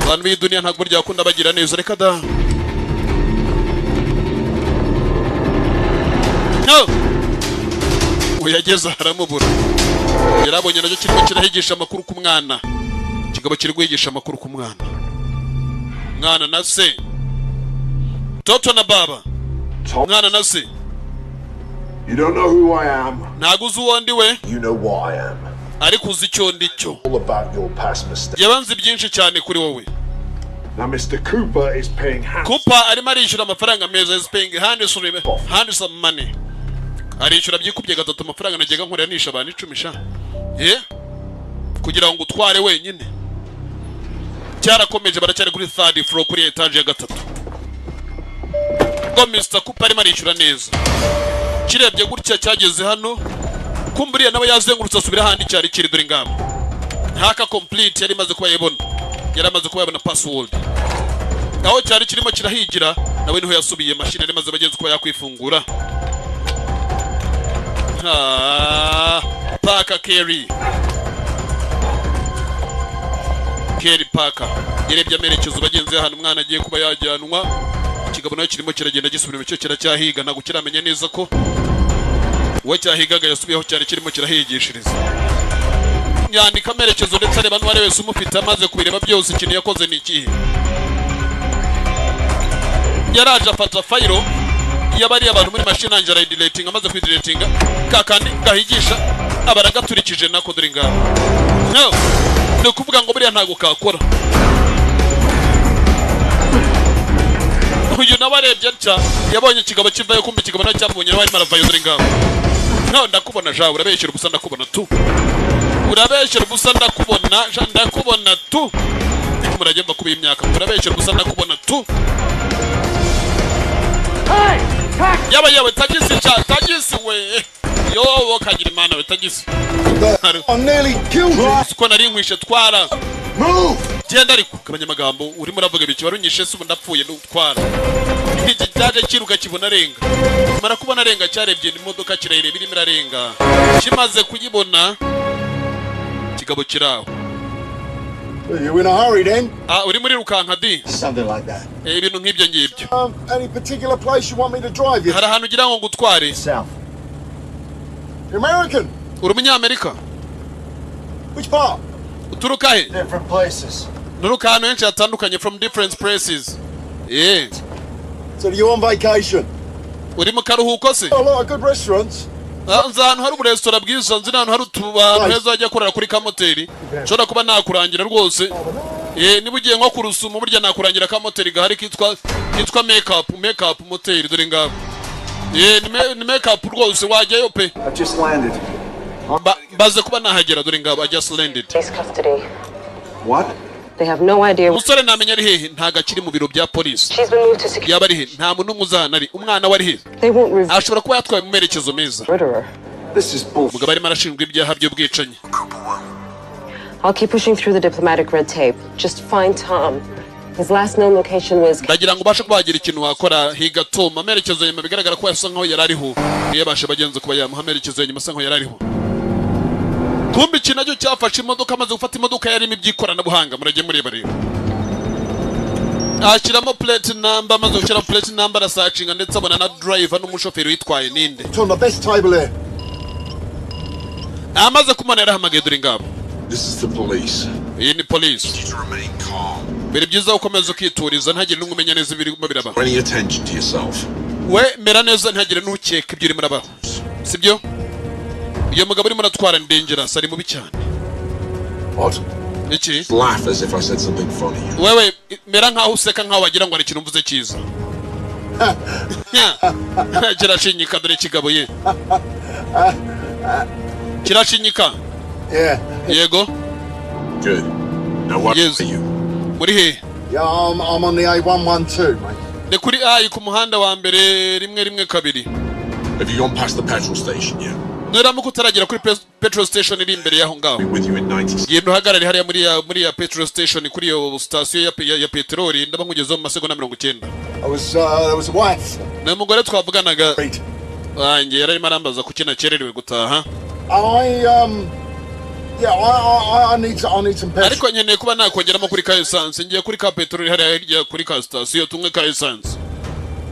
Abantu b'iyi duniya ntabwo ryakunda bagira neza, reka da. No uyageze aramubura. Yarabonye nacyo kirimo kirahigisha amakuru ku mwana. Ikigabo kiri guhigisha amakuru ku mwana, mwana na se, toto na baba, mwana na se. You don't know who I am. Ntabwo uzi uwo ndi we. You know what I am. Ariko uzi icyo ndi cyo. All about your past mistakes. Yabanze byinshi cyane kuri wowe. Now, Mr. Cooper is paying hands. Cooper arimo arishyura amafaranga meza. Is paying handsome, handsome money. Arishyura byikubye gatatu amafaranga najyaga nkorera nisha abantu 10 sha ye kugira ngo utware wenyine. Cyarakomeje, baracyari kuri third floor, kuri etage ya gatatu, ngo Mr. Cooper arimo arishyura neza. Kirebye gutya cyageze hano, kumburiya nawe yazengurutse asubira ahandi cyari kiri. Dore ngabo, haka complete yari imaze kuba yabona, yari amaze kuba yabona password. Aho cyari kirimo kirahigira nawe niho yasubiye. Mashini yari imaze bagenzi kuba yakwifungura. Paka Kerry, Kerry Parker yarebye amerekezo bagenzi ahantu umwana agiye kuba yajyanwa. Ikigabo nayo kirimo kiragenda gisubira mu cyo kiracyahiga, ntabwo kiramenya neza ko uwo cyahigaga yasubiyeho cyari kirimo kirahigishiriza. Yandika amerekezo ndetse areba n'uwari wese umufite. Amaze kubireba byose, ikintu yakoze ni ikihe? Yaraje afata fayiro yabariye abantu muri mashini yanjye, arayidiletinga. Amaze kuyidiletinga, ka kandi gahigisha aba aragaturikije nako. Dore ngaho, no ni ukuvuga ngo buriya ntabwo kakora. Uyu nawe arebye atya, yabonye ikigabo kivayo, kumva ikigabo nacyo cyamubonye, nawe arimo aravayo. Dore ngaho, no ndakubona ja, urabeshyera ubusa, ndakubona tu, urabeshyera ubusa, ndakubona ja, ndakubona tu. Murajya mba kuba imyaka, urabeshyera ubusa, ndakubona tu. Yaba yawe tagisi cha tagisi we, yo kagira imana we tagisi. I nearly killed you. Ko nari nkwishe, twara. Move. Genda ariko gabanya amagambo, urimo uravuga ibiki? Warunyishe se ubu ndapfuye, ndutwara. Iki cyaje kiruka kibona arenga, mara kubona arenga cyarebye imodoka kirayireba irimo irarenga. Kimaze kuyibona kigabo kiraho. You in a hurry then? Ah, uri muri rukanka di. Something like that. Ibintu nk'ibyo ngibyo. Any particular place you want me to drive you? Hari ahantu ugira ngo ngutware? South. You're American. Uri umunyamerika? Which part? Uturuka he? Different places. Nturuka ahantu henshi hatandukanye, from different places. So you're on vacation? Uri mu karuhuko se? A lot of good restaurants. Nzi ahantu hari uburesitora bwiza, nzi n'ahantu hari utubantu heza wajya kurara kuri kamoteri. Nshobora kuba nakurangira rwose. Niba ugiye nko ku Rusumo, burya nakurangira kamoteri gahari kitwa make up motel. Dore ngabo. Ni make up rwose, wajyayo pe. I've just landed. Mbaze kuba nahagera. Dore ngabo, I just landed. Police custody. What? They have no idea. Umusore ntamenya ari hehe, ntago akiri mu biro bya polisi. She's been moved to security. Yaba ari he? Nta muntu n'umwe uzi ahantu ari. Umwana we ari he? They won't reveal. Ashobora kuba yatwaye mu merekezo meza. Murderer. This is bullshit. Umugabo arimo arashinjwa ibyaha by'ubwicanyi. I'll keep pushing through the diplomatic red tape. Just find Tom. His last known location was. Ndagira ngo ubashe kuba wagira ikintu wakora, higa Tom. Amerekezo nyuma bigaragara ko yasa nkaho yari ariho, niyo yabashe bagenzi kuba yamuha amerekezo nyuma, asa nkaho yari ariho. Kumbe iki nacyo cyafashe imodoka. Amaze gufata imodoka yarimo iby'ikoranabuhanga, murajye mureba rero. Ashyiramo plate number. Amaze gushyiramo plate number, arasearchinga ndetse abona na driver n'umushoferi witwaye ninde. It's on the best table here. Amaze kumubona yarahamagaye, dore ingabo. This is the police. Iyi ni polisi. You to remain calm. Biri byiza ukomeza ukituriza, ntagire n'umwe umenya neza ibirimo biraba. Any attention to yourself. We mera neza, ntihagire n'ukeka ibyo urimo urabaho, sibyo? Uyu mugabo urimo uratwara ni dangerous, ari mubi cyane. What? Iki? Laugh as if I said something funny. Wewe mera nkaho useka, nkaho wagira ngo hari ikintu mvuze cyiza. Nya. Kirashinyika, dore kigabo ye kirashinyika. Yeah. Yego. Good. Now what Yes. are you? Muri he? Yeah, I'm on the A112, mate. Ni kuri A ku muhanda wa mbere 112. Have you gone past the petrol station yet? Nuramuka utaragera kuri petrol station iri imbere y'aho ngaho, Be with you in 90 genda uhagarare hariya muri ya petrol station, kuri iyo sitasiyo ya peteroli, ndaba nkugezeho mu masegonda 90. I was, there was a wife. Ni umugore twavuganaga Right. wanjye, yari arimo arambaza kuki nakererewe gutaha. Yeah, I need some petrol. Ariko nkeneye kuba nakongeramo kuri ka essence. Ngiye kuri ka peteroli hariya hirya kuri ka sitasiyo, tunywe ka essence.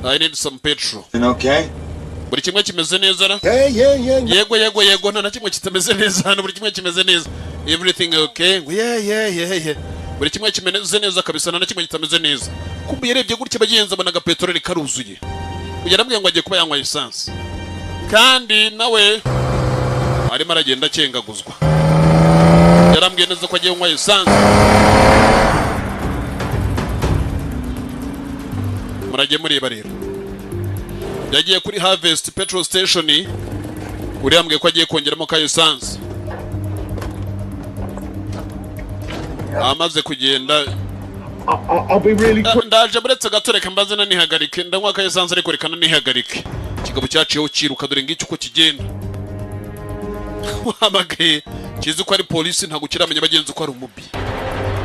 I need some petrol. Okay? Buri kimwe kimeze neza ra? Yeah. Yego, yego, yego, nta na kimwe kitameze neza hano, buri kimwe kimeze neza. Everything okay? Ngo yeah, buri kimwe kimeze neza kabisa, nta na kimwe kitameze neza. Kumbe yarebye gutya bagenzi, abona agapeteroli karuzuye. Yarambwiye ngo agiye kuba yanywa essence, kandi nawe arimo aragenda akengaguzwa. Yarambwiye neza ko agiye kunywa essence. Murajye mureba rero, yagiye kuri Harvest Petrol Station. Uriya ambwiye ko agiye kongeramo ka essence. Amaze kugenda, I'll be really Ah, ndaje, buretse gato, reka mbanze nanihagarike, ndanywa ka essence, ariko reka nanihagarike. Ikigabo cyaciyeho kiruka, dore ngicyo uko kigenda. Wahamagaye kizi ko ari polisi, ntabwo kiramenya bagenzi ko ari umubi,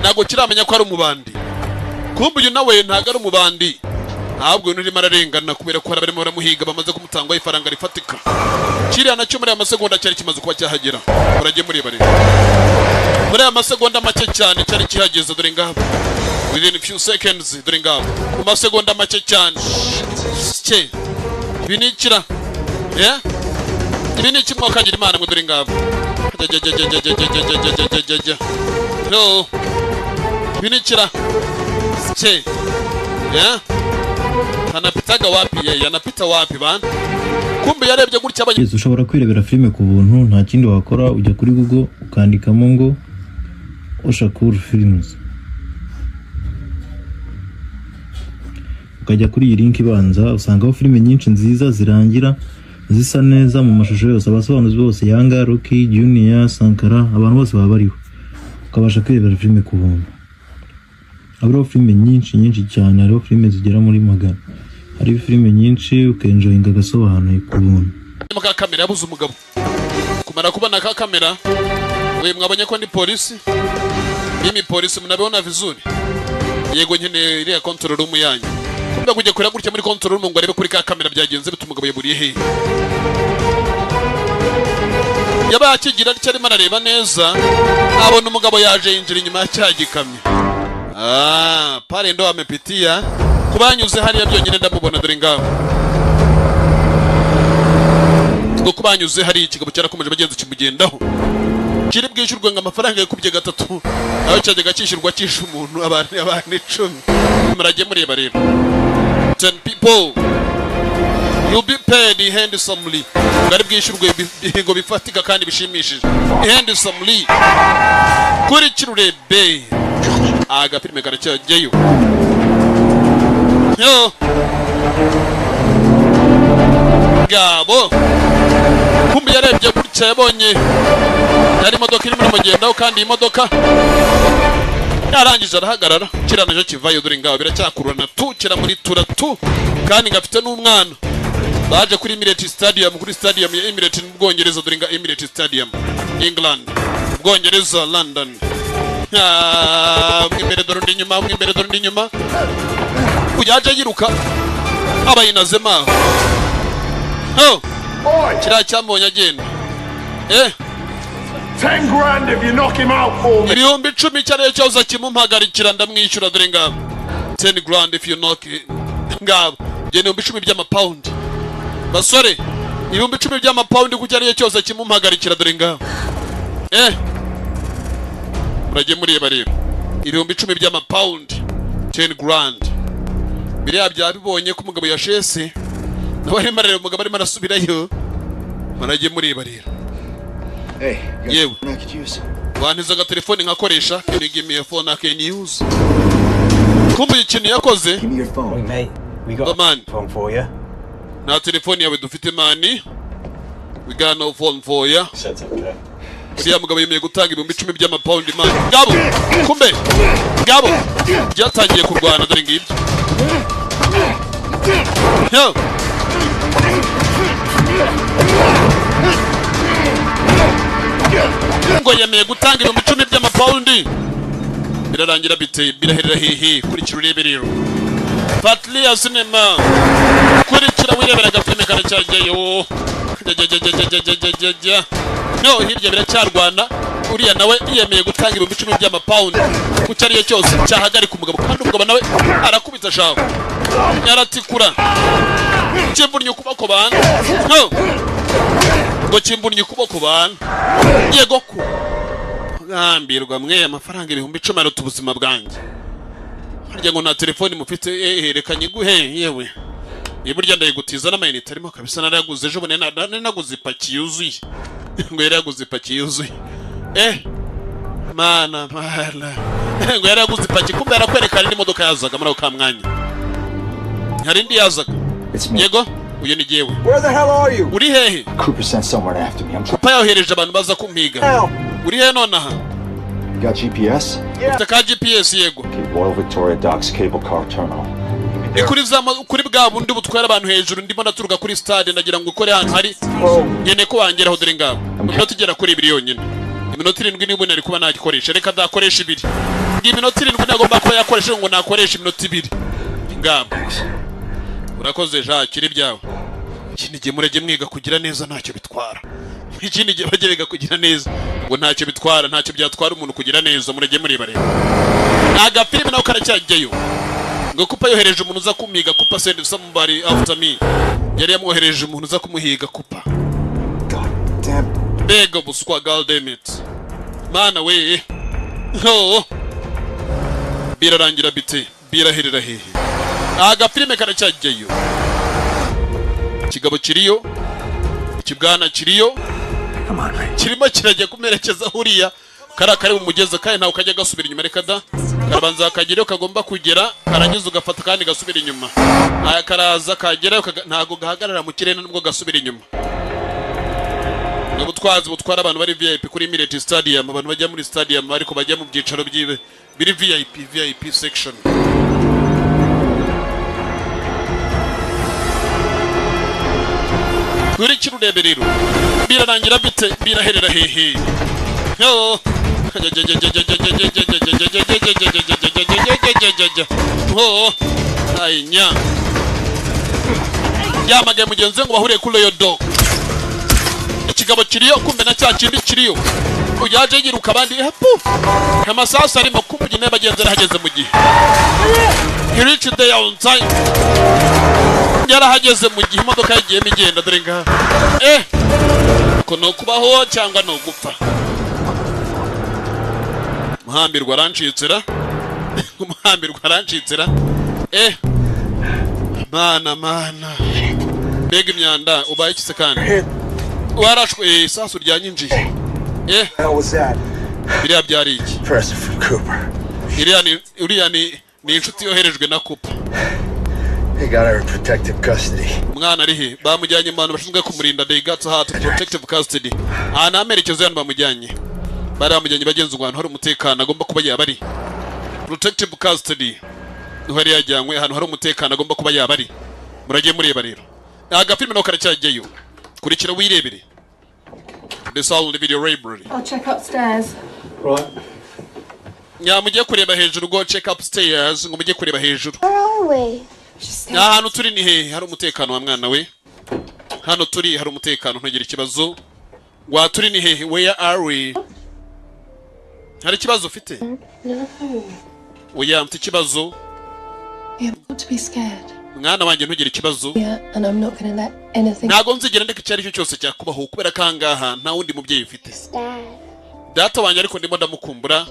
ntabwo kiramenya ko ari umubandi. Kumbe uyu nawe ntabwo ari umubandi, ahubwo uyu urimo ararengana kubera ko hari abarimo baramuhiga bamaze kumutangaho ifaranga rifatika. Kiriya nacyo muri aya masegonda cyari kimaze kuba cyahagera. Murajye mureba rero, muri aya masegonda make cyane cyari kihageze, dore ngabo. Within few seconds, dore ngabo, mu masegonda make cyane. Cye ibi ni ikira, yeah? Ibi ni iki mwakagira Imana mwe? Dore ngabo. Jya, no, ibi ni ikira cye, yeah? Anapitaga wapi yeye? Anapita wapi bana? Kumbe yarebye gutya abanye Yes, ushobora kwirebera filime ku buntu. Nta kindi wakora, ujya kuri Google ukandikamo ngo Oshakur Films, ukajya kuri iyi link ibanza, usangaho filime nyinshi nziza zirangira zisa neza mu mashusho yose, abasobanuzi bose, Yanga, Rocky, Junior, Sankara, abantu bose baba bariho, ukabasha kwirebera filime ku buntu. Hariho filime nyinshi nyinshi cyane, hariho filime zigera muri 100, hariho filime nyinshi ukenjoyinga agasobanuye ku buntu. Ka kamera yabuze umugabo. Kumara kubona ka kamera, we mwabonye ko ndi polisi, mimi polisi, mnabiona vizuri. Yego, nkeneye iriya control room yanyu. Kumbe kujya kureba gutya muri control room ngo arebe kuri ka kamera byagenze bite, umugabo yaburiye hehe. Yabaye akigira atya, arimo arareba neza, abona umugabo yaje yinjira inyuma ya cya gikamyo. Ah, pale ndo amepitia, kubanyuze hariya byonyine ndamubona, dore ngaho. Ngo kubanyuze hariya, ikigabo cyarakomeje bagenzi kimugendaho. Kiri bwishyurwe ngo amafaranga yakubye gatatu aho cyajyaga cyishyurwa cyishe umuntu, abantu 10. Murajye mureba rero, 10 people, you'll be paid handsomely. Ngo ari bwishyurwe ibihigo bifatika kandi bishimishije, handsomely. Kuri kirurebe agafilime karacyajyayo yo gabo. Kumbe yarebye gutya, yabonye yari imodoka irimo iramugendaho, kandi iyi modoka yarangije arahagarara. Kiriya nacyo kivayo, dore ngabo, biracyakururana tu, kira muri tura tu, kandi ngafite n'umwana. Baje kuri Emirates Stadium, kuri stadium ya Emirates mu Bwongereza, dore nga Emirates Stadium, England, Bwongereza, London. Ah, umwe imbere dore undi inyuma, umwe imbere dore undi inyuma. Uyaje yiruka aba yinazemo aho. Oh, kiriya cyamubonye agenda, eh. 10 grand if you knock him out for me. 10,000 icyo ari cyo cyose kimumpagarikira ndamwishyura, dore ngabo. 10 grand if you knock it. Ngabo ibyo ni 10,000 by'amapawundi, basore, 10,000 by'amapawundi ku cyo ari cyo cyose kimumpagarikira. Dore ngabo, murajye mureba rero, 10,000 by'amapawundi, 10 grand. Biriya byabibonye ko umugabo yashese, nawe arimo arareba umugabo arimo arasubirayo. Murajye mureba rero. Hey, you got Yewe. something I could use? Wantiza agatelefoni nkakoresha? Can you give me a phone I can use? Kumva ikintu yakoze. Give me your phone. Mate, we got Oh, man. a phone for you. Nta telefoni yawe dufite, man. We got no phone for ya. Said okay. Uriya mugabo yemeye gutanga 10,000 by'amapawundi, man. Ngabo kumbe ngabo byatangiye kurwana, dore ngibyo. Yo. Ngo yemeye gutanga 10,000 by'amapawundi, birarangira bite? Biraherera hehe? Kurikira urebe rero Patria Cinema, kurikira wirebera agafilime karacyajyayo. Jya no hirya biracyarwana. Uriya nawe yemeye gutanga 10,000 by'amapawundi ku cyo ariyo cyose cyahagarika umugabo, kandi umugabo nawe arakubita shaho, yaratikura. Kimvunnye ukuboko bana, no ngo kimvunnye ukuboko bana. Yego ko gambirwa mwe, amafaranga 10,000 aruta ubuzima bwanjye. Harya ngo nta telefoni mufite? Reka nyiguhe. Yewe, burya ndayigutiza n'amayinite arimo kabisa, narayaguze ejo bundi, naguze ipaki yuzuye. Ngo yari yaguze ipaki yuzuye. Mana mana, ngo yari yaguze ipaki. Kumbe yarakwereka hari n'imodoka yazaga muri ako ka mwanya, hari indi yazaga. Yego, uyu ni jyewe. Where the hell are you? Uri hehe? Cooper sent someone after me. I'm trying. Papa yohereje abantu baza kumpiga. Uri hehe nonaha? You got GPS? Ufite ka GPS? Yego. Okay, Royal Victoria Docks Cable Car Terminal. Ni kuri za kuri bwa bundi butwara abantu hejuru. Ndimo ndaturuka kuri stade, ndagira ngo ukore ahantu hari nkeneye ko wangeraho. Dore ngabo, iminota igera kuri 2 yonyine, iminota 7 niba nari kuba nagikoresha. Reka ndakoresha 2. Ngi iminota 7 nagomba kuba yakoresha, ngo nakoresha iminota 2. Ngabo, urakoze Jacques, iri byawe. Ikindi gihe murajye mwiga kugira neza, ntacyo bitwara. Ikindi gihe bajye biga kugira neza, ngo ntacyo bitwara, ntacyo byatwara umuntu kugira neza. Murajye mureba rero agafilime nawe karacyajyayo. Ngo Kupa yohereje umuntu uza kumiga. Kupa send somebody after me. Yari yamwohereje umuntu uza kumuhiga Kupa. Mbega buswa, god damn it, mana we. Oh. Birarangira bite? Biraherera hehe? Agafilime karacyajyayo. Ikigabo kiriyo, ikibwana kiriyo, kirimo kirajya kumerekeza huriya kariya kari mu mugezi, kandi ntawe kajya gasubira inyuma. Reka da, karabanza kagerayo kagomba kugera, karangiza ugafata kandi gasubira inyuma. Aya karaza kagerayo, ntago gahagarara mu kirere nubwo gasubira inyuma. Ni ubutwazi butwara abantu bari VIP kuri Emirates Stadium, abantu bajya muri stadium ariko bajya mu byicaro byibe biri VIP, VIP section. Kurikira urebe rero birarangira bite? Biraherera hehe? Yo. Oh. Ayinya. Yamagaye mugenzi we ngo bahuriye kuri Royal Dog. Ikigabo kiriyo, kumbe na cya kindi kiriyo. Uyaje yiruka abandi, puf. Amasasu arimo kumbe nyine bagenzi yarahageze mu gihe. He reached there on time. Yarahageze mu gihe imodoka yagiyemo igenda. Dore ngaha. Ko no kubaho cyangwa no gupfa. Muhambirwa arancitsira. Umuhambirwa arancitsira. Mana mana. Mbega imyanda, ubaye iki se kandi? Warashwe isasu ryanyinjiye. How was that? Biriya byari iki? Present from Cooper. Uriya ni inshuti yoherejwe na Cooper. They got her in protective custody. Umwana ari he? Bamujyanye mu bantu bashinzwe kumurinda. They got her to protective custody. Aha ni amerekezo y'ahantu bamujyanye. Bari bamujyanye bagenzi ngo ahantu hari umutekano agomba kuba yaba ari. Protective custody. Niho yari yajyanywe, ahantu hari umutekano agomba kuba yaba ari. Muragiye mureba rero. Agafilime nako karacyajyayo. Kurikira wirebere. The Sound Video Library. I'll check upstairs. Right. Nya mujye kureba hejuru, go check upstairs, ngo mujye kureba hejuru. Where are we? Ahantu turi ni hehe? Hari umutekano wa mwana we. Hano turi hari umutekano, ntugire ikibazo. Wa turi ni hehe? Where are we? Hari ikibazo ufite? No. Oya, mfite ikibazo. Not to be scared. Mwana wanjye, ntugire ikibazo. Yeah, and I'm not gonna let anything. Ntabwo nzigera ndeka icyo ari cyo cyose cyakubaho, kubera ko ahangaha nta wundi mubyeyi ufite. Dad. Data wanjye ariko ndimo ndamukumbura.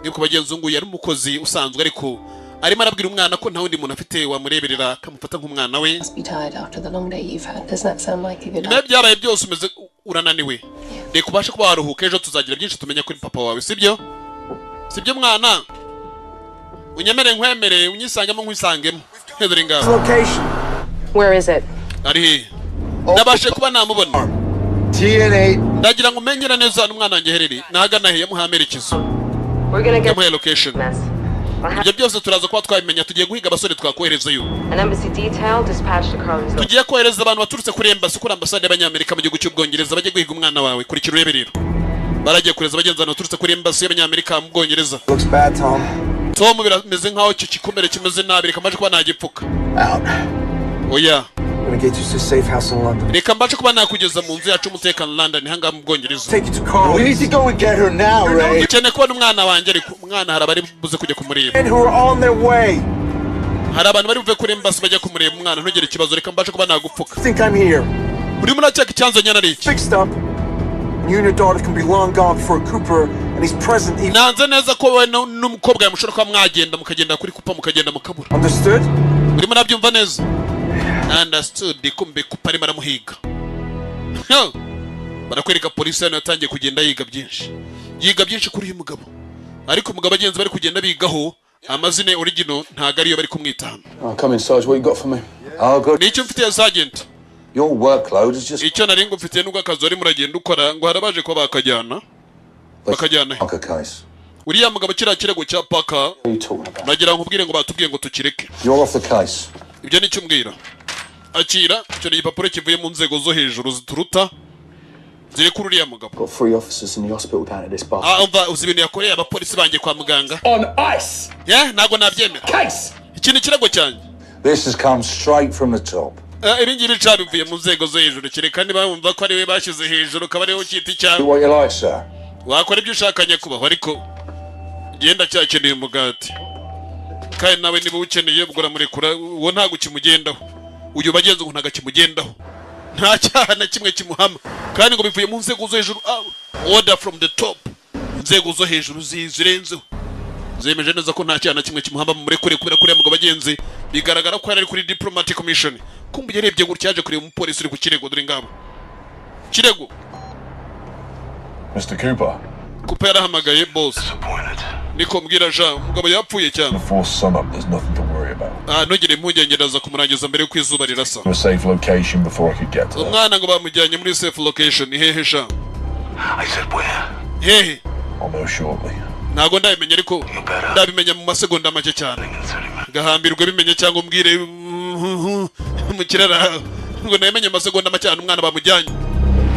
Mwibuka bagenzi, ngo yari umukozi usanzwe, ariko arimo arabwira umwana ko nta wundi muntu afite wamureberera akamufata nk'umwana we. Must be tired after the long day you've had. Doesn't that sound like a good Nyuma y'ibyabaye byose umeze urananiwe. Reka ubashe kuba waruhuka, ejo tuzagira byinshi tumenya kuri papa wawe, sibyo? Sibyo mwana? Unyemere nkwemere, unyisangemo nkwisangemo. Dore ngabo. Location. Where is it? Ari hehe? Nabashe kuba namubona. TN8. Ndagira ngo umenyere neza hano umwana wanjye aherereye nahagana he. Yamuhaye amerekezo. We're gonna get Yamuhaye location. mess. I'll have Ibyo byose turaza kuba twabimenya. Tugiye guhiga abasore twakoherezayo. an embassy detail dispatched to Carlin's. Tugiye kohereza abantu baturutse kuri embassy, kuri ambasade y'Abanyamerika mu gihugu cy'Ubwongereza, bajye guhiga umwana wawe. Kurikira urebe rero, baragiye kohereza bagenzi abantu baturutse kuri embassy y'Abanyamerika mu Bwongereza. Looks bad, Tom. Tom, birameze nkaho icyo gikomere kimeze nabi. Reka mbashe kuba nagipfuka. Out. Oya. I'm gonna get you to a safe house in London. Reka mbashe kuba nakugeza mu nzu yacu y'umutekano London, ahangaha mu Bwongereza. Take you to Carl. We need to go and get her now, Ray. Dukeneye kubona umwana wanjye, ariko umwana hari abari buze kujya kumureba. Men who are on their way. Hari abantu bari buve kuri embassy bajya kumureba umwana. Ntugire ikibazo, reka mbashe kuba nagupfuka. Think I'm here. Urimo urakeka icyanzanye ari iki? Fixed up. You and your daughter can be long gone before Cooper and he's present even. Nanze neza ko wowe n'umukobwa yawe mushobora kuba mwagenda, mukagenda kuri Cooper, mukagenda mukabura. Understood? Urimo urabyumva neza? Understood. Kumbe Cooper arimo aramuhiga. Huh. Barakwereka polisi hano yatangiye kugenda yiga byinshi, yiga byinshi kuri uyu mugabo, ariko umugabo agenzi bari kugenda bigaho amazina ya original ntabwo ariyo bari kumwita hano. Oh, come in, Sarge. What you got for me? Oh, good. Nicyo mfitiye, Sergeant? Your workload is just Icyo nari ngufitiye nubwo akazi wari muragenda ukora, ngo harabaje kuba bakajyana bakajyana he? Parker case. Uriya mugabo, kiriya kirego cya Parker. What are you talking about? Nagira ngo nkubwire ngo batubwiye ngo tukireke. You're off the case. Ibyo nicyo umbwira? Akira, icyo ni igipapuro kivuye mu nzego zo hejuru zituruta, zirekura uriya mugabo. Got three officers in the hospital down at this bar. Ah, umva, uzi ibintu yakoreye abapolisi banjye kwa muganga? On ice! Ye, ntabwo nabyemera. Case! Iki ni ikirego cyanjye. This has come straight from the top. Eh, ibi ngibi ca bivuye mu nzego zo hejuru, kereka niba wumva ko ari we bashyize hejuru, ukaba ariwe ukita icyawe. Do what you like, sir. Wakora ibyo ushaka nyakubahwa, ariko genda cyakeneye umugati, kandi nawe niba uwukeneye ubwo uramurekura. Uwo ntabwo ukimugendaho. Uyu bagenzi ngo ntabwo akimugendaho, nta cyaha na kimwe kimuhama, kandi ngo bivuye mu nzego zo hejuru. Ah, order from the top, inzego zo hejuru zirenzeho zemeje neza ko nta cyaha na kimwe kimuhama, murekure. Kubera kuriya mugabo bagenzi bigaragara ko yari ari kuri diplomatic mission. Kumva yarebye gutya, yaje kureba umupolisi uri ku kirego. Dore ngabo kirego. Mr. Cooper, Cooper yarahamagaye. Boss, niko mbwira Jean, umugabo yapfuye cyane. before sunup, there's nothing to worry about. Ah, ntugire impungenge, ndaza kumurangiza mbere y'uko izuba rirasa. To a safe location before I could get to there. Umwana ngo bamujyanye muri safe location. Hehe sha? Hehe? I'll know shortly. Ntabwo ndabimenya, ariko ndabimenya mu masegonda make cyane. Gahambirwe bimenye cyangwa umbwire mu kirara ngo namenye amasegonda make cyane umwana bamujyanye,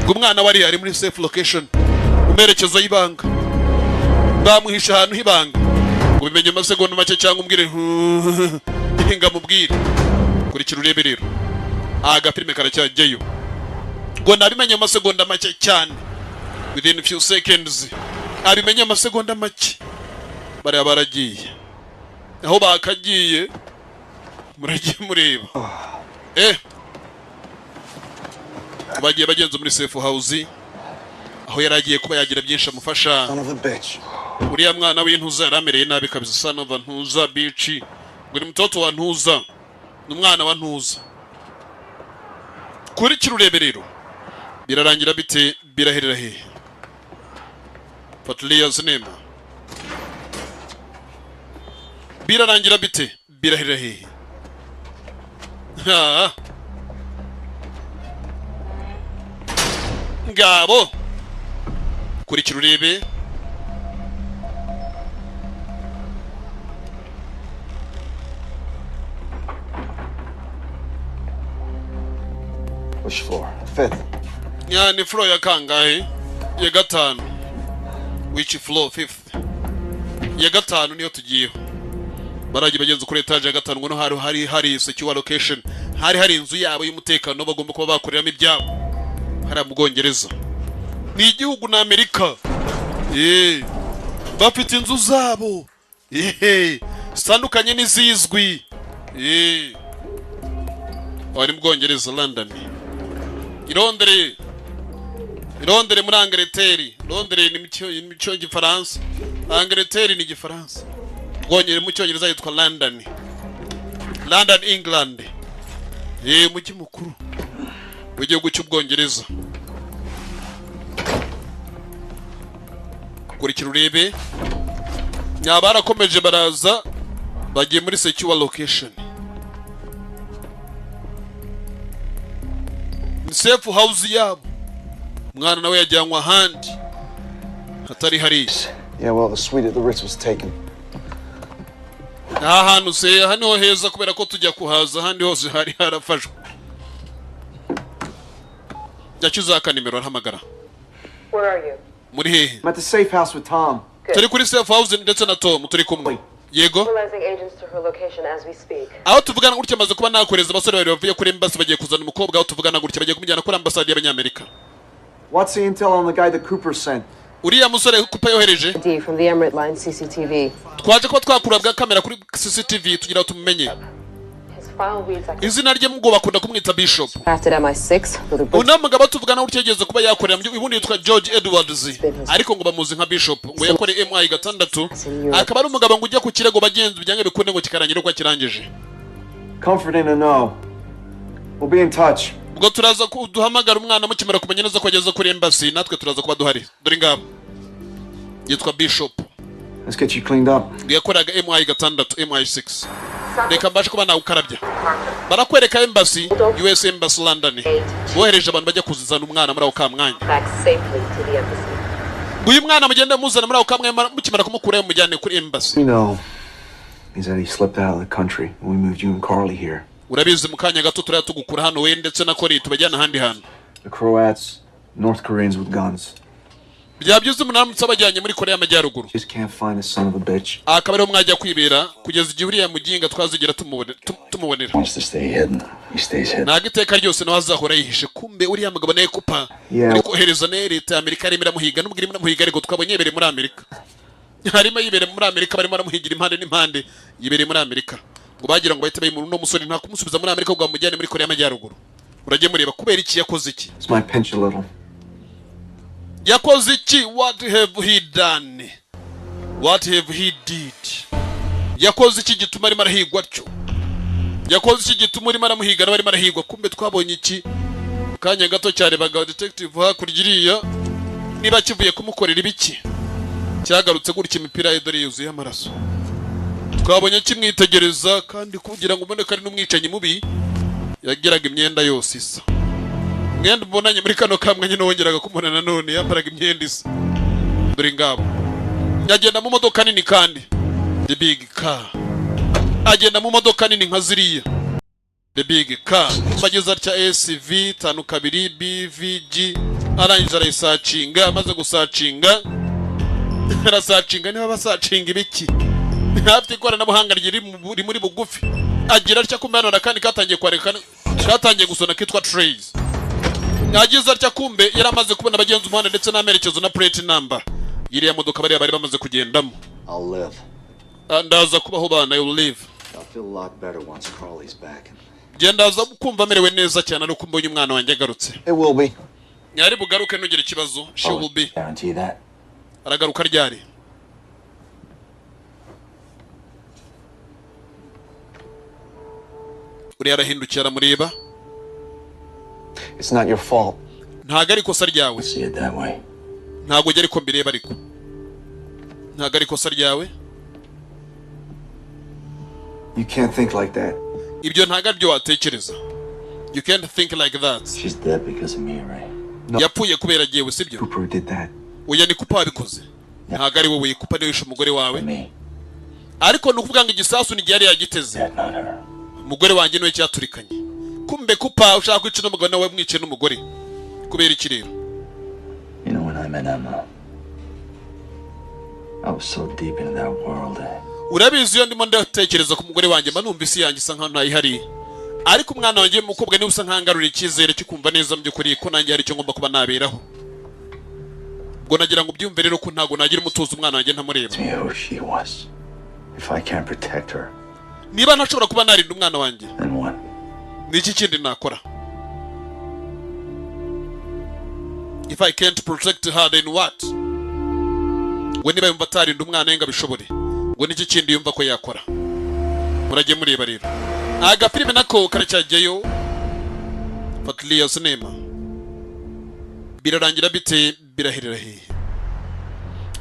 ngo umwana wari ari muri safe location, mu merekezo y'ibanga, bamuhisha ahantu h'ibanga. Ngo bimenye amasegonda make cyangwa umbwire ngamubwire. Kurikira urebe rero, agafilime karacyajyayo. Ngo nabimenye amasegonda make cyane, within few seconds, abimenye amasegonda make. Bariya baragiye aho bakagiye, muragiye mureba. Bagiye bagenza muri safe house aho yari agiye kuba yagira byinshi amufasha. Son of a bitch. Uriya mwana w'intuza yari amereye nabi kabisa. Son of a ntuza bitch, ngo ni mtoto wa ntuza, ni umwana wa ntuza. Kurikira urebe rero, birarangira bite? Biraherera hehe? Fuatilia sinema, birarangira bite? Biraherera hehe? Ha. Ngabo, kurikira urebe. Which floor? Fifth. Ya, ni floor ya kangahe? Ya gatanu. Which floor? Fifth. Ya gatanu niyo tugiyeho. Baragiye bagenze kuri etaje ya gatanu, ngo no hari secure location, hari inzu yabo y'umutekano bagomba kuba bakoreramo ibyabo hariya mu Bwongereza. Ni igihugu na Amerika, bafite inzu zabo zitandukanye n'izizwi. Wari mu Bwongereza, London, i Londres, i Londres muri Angleterre. Londres ni mu cyo Gifaransa, Angleterre ni Igifaransa. Bwongereza mu Cyongereza yitwa London, London, England. Umujyi mukuru w'igihugu cy'Ubwongereza. Kurikira urebe, nyabarakomeje baraza, bagiye muri secure location, ni safe house yabo. Umwana nawe yajyanwe ahandi hatari hariya. Yeah, well, the suite at the Ritz was taken. Nta hantu se, aha niho heza kubera ko tujya kuhaza, ahandi hose hari harafashwe. Yacyuze nimero, arahamagara. Where are you? Muri hehe? I'm at the safe house with Tom. Turi kuri safe house ndetse na Tom turi kumwe, yego. Mobilizing agents to her location as we speak. Aho tuvugana gutya amaze kuba nakohereza abasore babiri bavuye kuri embassy, bagiye kuzana umukobwa. Aho tuvugana gutya bagiye kumujyana kuri ambasade y'Abanyamerika. What's the intel on the guy that Cooper sent? Uriya musore Cooper yohereje? D from the Emirate Line CCTV. Twaje kuba twakura bwa kamera kuri CCTV tugira ngo tumumenye. His file reads like Izina rye ngo bakunda kumwita Bishop. crafted MI6 with a Uno mugabo tuvugana gutya yageze kuba yakorera mu gihugu, ubundi yitwa George Edwards, ariko ngo bamuzi nka Bishop. Ngo yakoreye MI 6, akaba ari umugabo ngo ujya ku kirego bagenzi byange bikunde ngo kikarangira uko akirangije. Comforting to know. We'll be in touch. Ubwo turaza duhamagara umwana mukimara kumenya neza ko ageze kuri embassy, natwe turaza kuba duhari. Dore ngabo, yitwa Bishop. Let's get you cleaned up. Ngo yakoraga MI 6, MI6. Reka mbashe kuba nawukarabya. Barakwereka embassy, US Embassy London, bohereje abantu bajya kuzana umwana muri ako kamwanya. back safely to the embassy. Ngo uyu mwana mugende muzana muri ako kamwanya, mukimara kumukurayo mujyane kuri embassy. You know, is that he slipped out of the country when we moved you and Carly here. Urabizi, mu kanya gato turaya tugukura hano, we ndetse na Kori, tubajyana ahandi hantu. The Croats, North Koreans with guns. Byaba byiza umunani abajyanye muri Korea y'Amajyaruguru. Just can't find the son of a bitch. Akaba ariho mwajya kwibera kugeza igihe uriya muginga twazigera tumubonera. Wants to stay hidden. He stays hidden. Ntabwo iteka ryose nawe azahora yihishe. Kumbe uriya mugabo nawe Cooper uri kohereza nawe, leta ya Amerika irimo iramuhiga. Nubwo irimo iramuhiga ariko twabonye yibereye muri Amerika, harimo yibereye muri Amerika, barimo baramuhigira impande n'impande, yibereye muri Amerika. Ngo bagira ngo bahite bayimura uno musore, nta kumusubiza muri Amerika ngo bamujyane muri Korea y'Amajyaruguru. Urajye mureba kubera iki, yakoze iki? This might pinch a little. Yakoze iki? What have he done? What have he did? Yakoze iki gituma arimo arahigwa atyo? Yakoze iki gituma urimo aramuhiga nawe arimo arahigwa? Kumbe twabonye iki mu kanya gato cyarebaga detective hakurya iriya, niba kivuye kumukorera ibiki, cyagarutse gutya, imipira ye dore yuzuye amaraso. Twabonye kimwitegereza, kandi kugira ngo ubone ko ari n'umwicanyi mubi, yagiraga imyenda yose isa. Umwenda ubonanye muri kano kamwe nyine wongeraga kumubona nanone yambaraga imyenda isa. Dore ngabo, agenda mu modoka nini, kandi the big car, agenda mu modoka nini nka ziriya, the big car. Bageze atya SV 52 BVG, arangije arayisacinga. Amaze gusacinga, arasacinga niba basacinga ibiki, hafi ikoranabuhanga riri muri bugufi. Agira atya, kumbe hano kandi katangiye kwareka, katangiye gusona, kitwa Trace. Yagize atya, kumbe yari amaze kubona abagenzi umuhanda ndetse n'amerekezo na plate number iriya modoka bariya bari bamaze kugendamo. I'll live. Ndaza kubaho bana, you live. I'll feel a lot better once Carly's back. Njye ndaza kumva amerewe neza cyane ari uko mbonye umwana wanjye agarutse. It will be. Yari bugaruke, ntugire ikibazo. She will be. Guarantee that. Aragaruka ryari? Uriya arahindukiye aramureba. It's not your fault. Ntabwo ari ikosa ryawe. See it that way. Ntabwo ujya ariko mbireba, ariko ntabwo ari ikosa ryawe. You can't think like that. Ibyo ntabwo aribyo watekereza. You can't think like that. She's dead because of me, right? Yapfuye kubera jyewe, sibyo? Cooper did that. Oya, ni Cooper wabikoze, ntabwo ari wowe. Cooper niwe wishe umugore wawe, ariko ni ukuvuga ngo igisasu ni igihe yari yagiteze, umugore wanjye niwe cyaturikanye. Kumbe Cooper ushaka kwica n'umugabo nawe mwice n'umugore kubera iki rero? You know, when I met Emma, I was so deep into that world. Urabizi, iyo ndimo ndatekereza ku mugore wanjye mba numva isi yanjye isa nkaho ntayihariye, ariko umwana wanjye w'umukobwa niwe usa nkangarura icyizere cyo kumva neza mu by'ukuri ko nanjye hari icyo ngomba kuba naberaho. Ubwo nagira ngo ubyumve rero ko ntabwo nagira umutuzo umwana wanjye ntamureba. Me who she was. If I can't protect her, Niba ntashobora kuba narinda umwana wanjye, Then what? ni iki kindi nakora? If I can't protect her, then what? We niba yumva atarinda umwana we ngo abishobore, ngo niki kindi yumva ko yakora? Murajye mureba rero agafilime nako karacyajyayo. Fatiliya sinema birarangira bite? Biraherera hehe?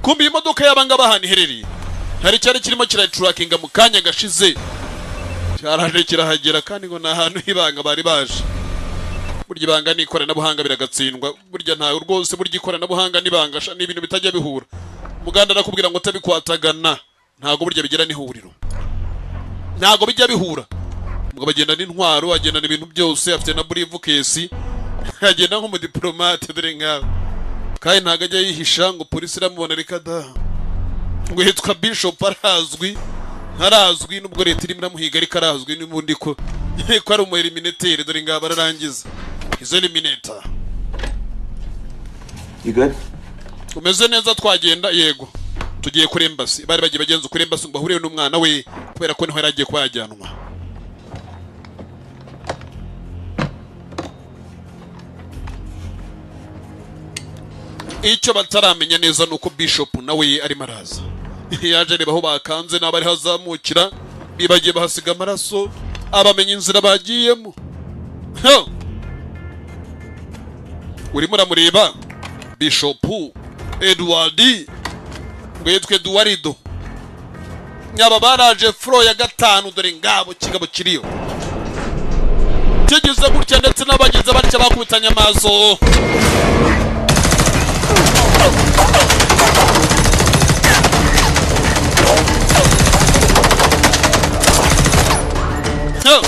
Kumbe iyi modoka y'abangaba ahantu iherereye hari icyari kirimo kirayiturakinga mu kanya gashize, cyaraje kirahagera, kandi ngo ni ahantu h'ibanga bari baje. Burya ibanga n'ikoranabuhanga biragatsindwa. Burya ntawe rwose, burya ikoranabuhanga n'ibanga sha, ni ibintu bitajya bihura. Umuganda arakubwira ngo utabikwatagana ntabwo burya bigira n'ihuriro, ntabwo bijya bihura. Umugabo agenda n'intwaro, agendana ibintu byose, afite na briefcase, agenda nk'umudiplomate. Dore nkawe, kandi ntabwo ajya yihisha ngo polisi iramubona. Reka da, ngo yitwa Bishop, arazwi, arazwi nubwo leta irimo iramuhiga, ariko arazwi n'ubundi ko ari umu eliminator. Dore ngaba ararangiza izo eliminator. You good? Umeze neza? Twagenda? Yego, tugiye kuri embassy. Bari bagiye bagenza kuri embassy ngo bahure n'umwana we, kubera ko niho yari agiye kuba yajyanwa. Icyo bataramenya neza ni uko Bishop nawe arimo araza. Yaje areba aho bakanze n'abo ariho azamukira. Bibagiye bahasiga amaraso, abamenya inzira bagiyemo. Ho! Urimo uramureba Bishop Edward, ngo yitwe Eduardo. Nyaba baraje floor ya gatanu. Dore ngabo kigabo kiriyo kigeze gutya, ndetse n'abagize batya bakubitanye amaso. Ho!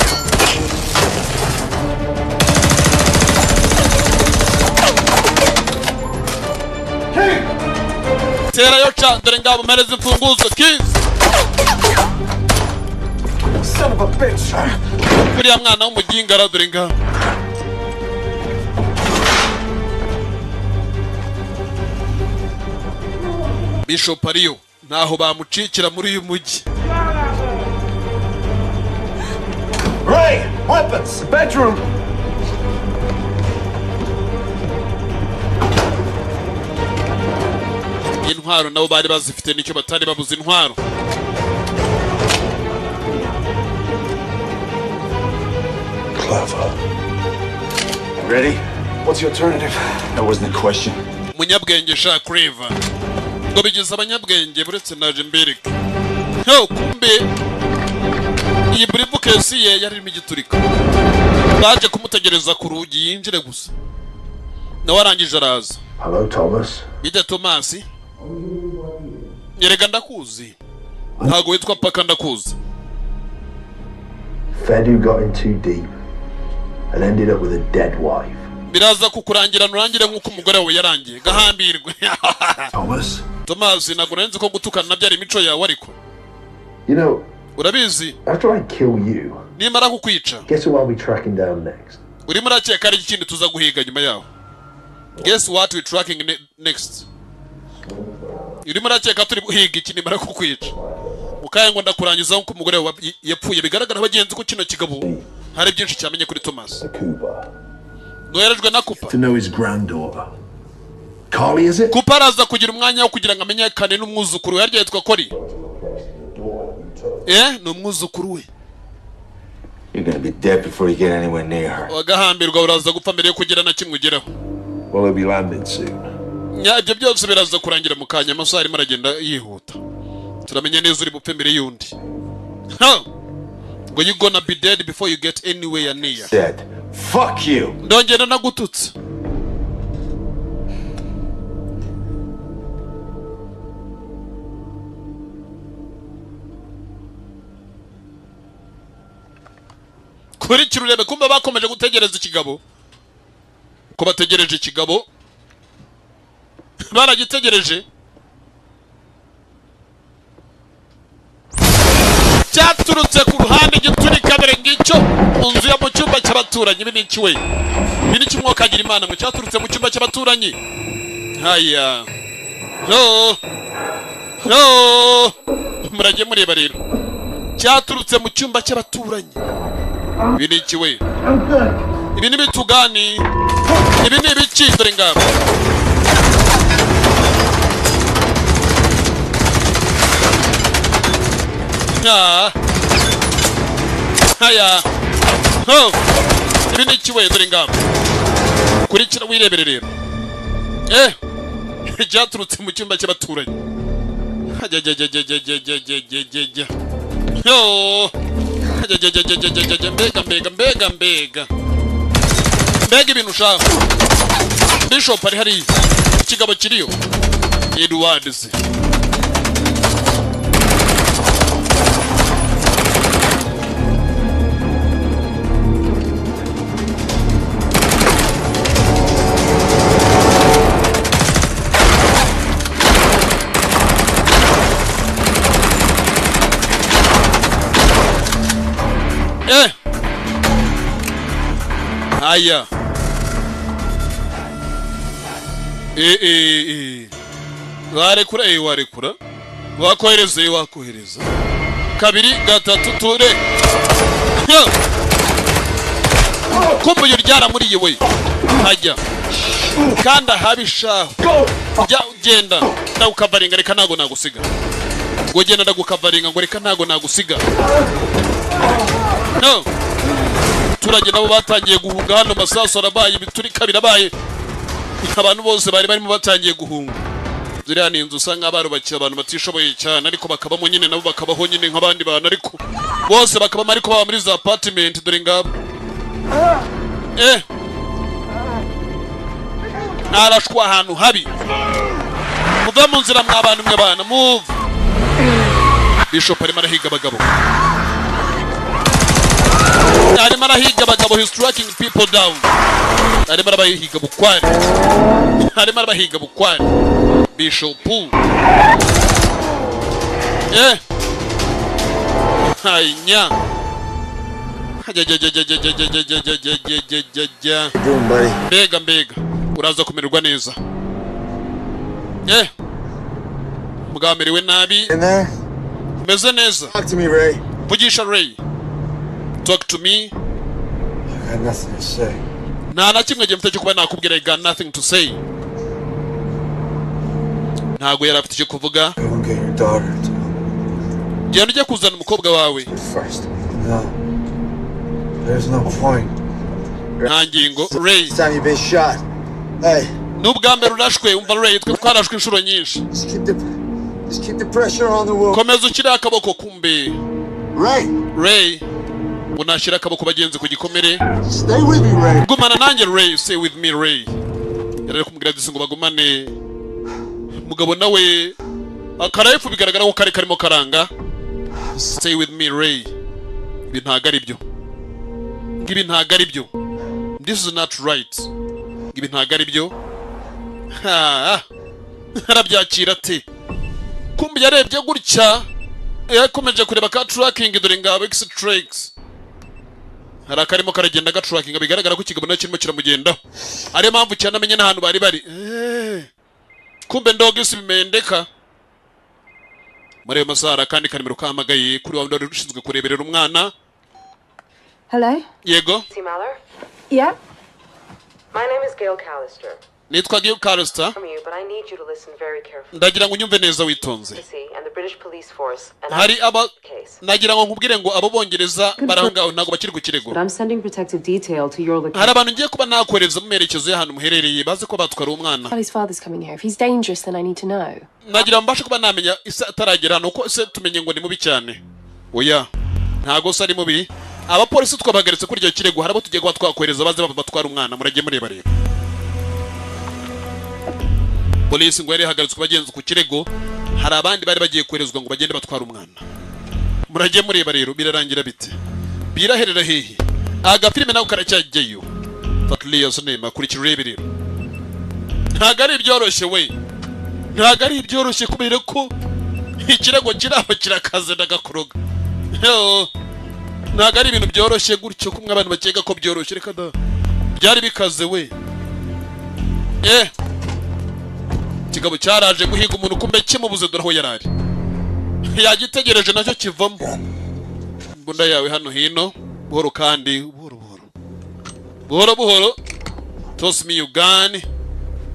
Terayo ca, dore ngabo, mpereza imfunguzo, keys. Son of a bitch! Uriya mwana w'umuginga ara, dore ngabo. Bishop ariyo, ntaho bamucikira muri uyu mujyi. Ray! Weapons! Bedroom! Intwaro nabo bari bazifite, nicyo batari babuze intwaro. Clever. Ready? What's the alternative? That wasn't a question. Umunyabwenge sha, clever, ngo bigeze abanyabwenge. Buretse naje mbereke. Ho, kumbe iyi briefcase ye yari irimo igiturika. Baje kumutegereza ku rugi yinjire gusa, nawe arangije araza. Hello, Thomas. Bite Tomasi? Nyerega ndakuzi, ntabwo witwa Paka, ndakuzi. Fed who got in too deep and ended up with a dead wife. Biraza kukurangira nurangire nk'uko umugore wawe yarangiye, gahambirwe. Thomas? Tomasi, ntabwo nari nzi ko gutukana nabyo ari imico yawe, ariko You know, urabizi, after I kill you, nimara kukwica, guess who I'll be tracking down next? Urimo urakeka ari ikindi tuza guhiga nyuma yaho? Guess what we tracking next? Urimo urakeka turi guhiga iki nimara kukwica? Mukanya ngo ndakurangiza nk'uko umugore wawe yapfuye. Bigaragara abagenzi ko kino kigabo hari byinshi cyamenye kuri Thomas. Noherejwe na Cooper. To know his granddaughter. Carly, is it? Cooper araza kugira umwanya wo kugira ngo amenyekane n'umwuzukuru we. Harya yitwa Kori? Ni umwuzukuru we. You're gonna be dead before you get anywhere near her. Wagahambirwa, uraza gupfa mbere yo kugira na kimwe ugeraho. Well, he'll be landing soon. Nya, ibyo byose biraza kurangira mu kanya, amasaha arimo aragenda yihuta. Turamenya neza uri bupfe mbere y'undi. Ha! Ngo you gonna be dead before you get anywhere near. Said, fuck you! Ndongera nagututse. Kurikira urebe. Kumba bakomeje gutegereza ikigabo, ko bategereje ikigabo, baragitegereje, cyaturutse ku ruhande giturika. Dore ngicyo mu nzu yo mu cyumba cy'abaturanyi. Ibi ni iki we? Ibi ni kimwe kagira Imana ngo cyaturutse mu cyumba cy'abaturanyi. Haya, yo yo, murajye mureba rero. Cyaturutse mu cyumba cy'abaturanyi. Ibi ni iki we? Ibi ni bitugani? Ibi ni ibiki? Dore ngabo. Ah. Haya. Ho. Ibi ni iki we? Dore ngabo. Kurikira wirebere rero. Cyaturutse mu cyumba cy'abaturanyi. Ajajajajajajajajajajaj. Yo. Ajajajajajajaj. Mbega mbega mbega mbega. Mbega ibintu ushaka. Bishop ari hariya. Ikigabo kiriyo. Edwards. Haya. Warekura, warekura. Wakohereza, wakohereza. Kabiri, gatatu, ture. Kumbe uyu ryaramuriye we. Hajya. Kanda habishaho. Jya genda. Ndagukavaringa, reka ntago nagusiga. Ngo genda ndagukavaringa, ngo reka ntago nagusiga. No. Abaturage nabo batangiye guhunga hano, masasu arabaye, ibiturika birabaye. Abantu bose bari barimo batangiye guhunga. Ziriya ni inzu usanga barubakiye abantu batishoboye cyane, ariko bakabamo nyine, nabo bakabaho nyine nk'abandi bantu, ariko bose bakabamo, ariko baba muri za apartment. Dore ngabo. Arashwa ahantu habi. Muve mu nzira mwa bantu mwe bana, move. Bishop arimo arahiga abagabo. Arimo arahiga abagabo, he's tracking people down. Arimo arabahiga bukwari. Arimo arabahiga bukwari. Bishop. Hainya. Mbega mbega. Uraza kumererwa neza. Mugamerewe nabi. Meze neza. Talk to me, Ray. Vugisha Ray. Talk to me. I got nothing to say. Nta na kimwe mfite cyo kuba nakubwira. I got nothing to say. Ntago yari afite icyo kuvuga. Go and get your daughter. Genda ujye kuzana umukobwa wawe. First. No. There's no point. Nta ngingo. Ray. Time you've been shot. Hey. N'ubwa mbere urashwe, umva Ray, twe twarashwe inshuro nyinshi. Just keep the pressure on the wound. Komeza ushyire akaboko kumbe. Ray. Ray. Unashyira akaboko bagenzi ku gikomere. Stay with me, Ray. Gumana nanjye Ray, stay with me Ray. Yari kumubwira disi ngo bagumane. Mugabo nawe akarayefu bigaragara ko kari karimo karanga. Stay with me Ray. Ibi ntago ari byo. Ibi ntago ari byo. This is not right. Ibi ntago ari byo. Ha. Arabyakira ate? Kumbe yarebye gutya. Yakomeje kureba ka tracking, dore ngabo X tracks. Hari akarimo karagenda ga tracking, bigaragara ko ikigabo nacyo kirimo kiramugendaho. Ariyo mpamvu cyane amenye n'ahantu bari bari. Kumbe ndogo isi bimendeka. Muri ayo masaha kandi kanimero kahamagaye kuri wa wundi ushinzwe kureberera umwana. Hello? Yego. Yeah. My name is Gail Callister. Nitwa Gail Callister. From you, but I need you to listen very carefully. Ndagira ngo unyumve neza witonze. And the British police force and Hari aba nagira ngo nkubwire ngo abo bongereza baraho ngaho ntago bakiri ku kirego. But I'm sending protective detail to your location. Hari abantu ngiye kuba nakohereza mu merekezo y'ahantu muherereye baze ko batwara umwana. Charlie's father's coming here. If he's dangerous, then I need to know. Nagira ngo mbashe kuba namenya ise ataragera hano, ko ise tumenye ngo ni mubi cyane. Oya, ntago se ari mubi. Abapolisi twabahagaritse kuri icyo kirego, hari abo tugiye kuba twakohereza baze batwara umwana, muragiye mureba rero. Polisi ngo yari ihagaritswe bagenzi ku kirego, hari abandi bari bagiye koherezwa ngo bagende batwara umwana. Muragiye mureba rero birarangira bite? Biraherera hehe? Agafilime nako karacyajyayo. Fatliya Sinema, kurikira urebe rero. Ntago ari ibyoroshye we. Ntago ari ibyoroshye kubera ko ikirego kiraho kirakaze ndagakoroga. Ntago ari ibintu byoroshye gutyo kumwe abantu bakeka ko byoroshye, reka da. Byari bikaze we. Kigabo cyaraje guhiga umuntu kumbe kimubuze, dore aho yarari. Yagitegereje nacyo kivamo. Imbunda yawe hano hino, buhoro kandi buhoro buhoro buhoro buhoro. Toss me your gun,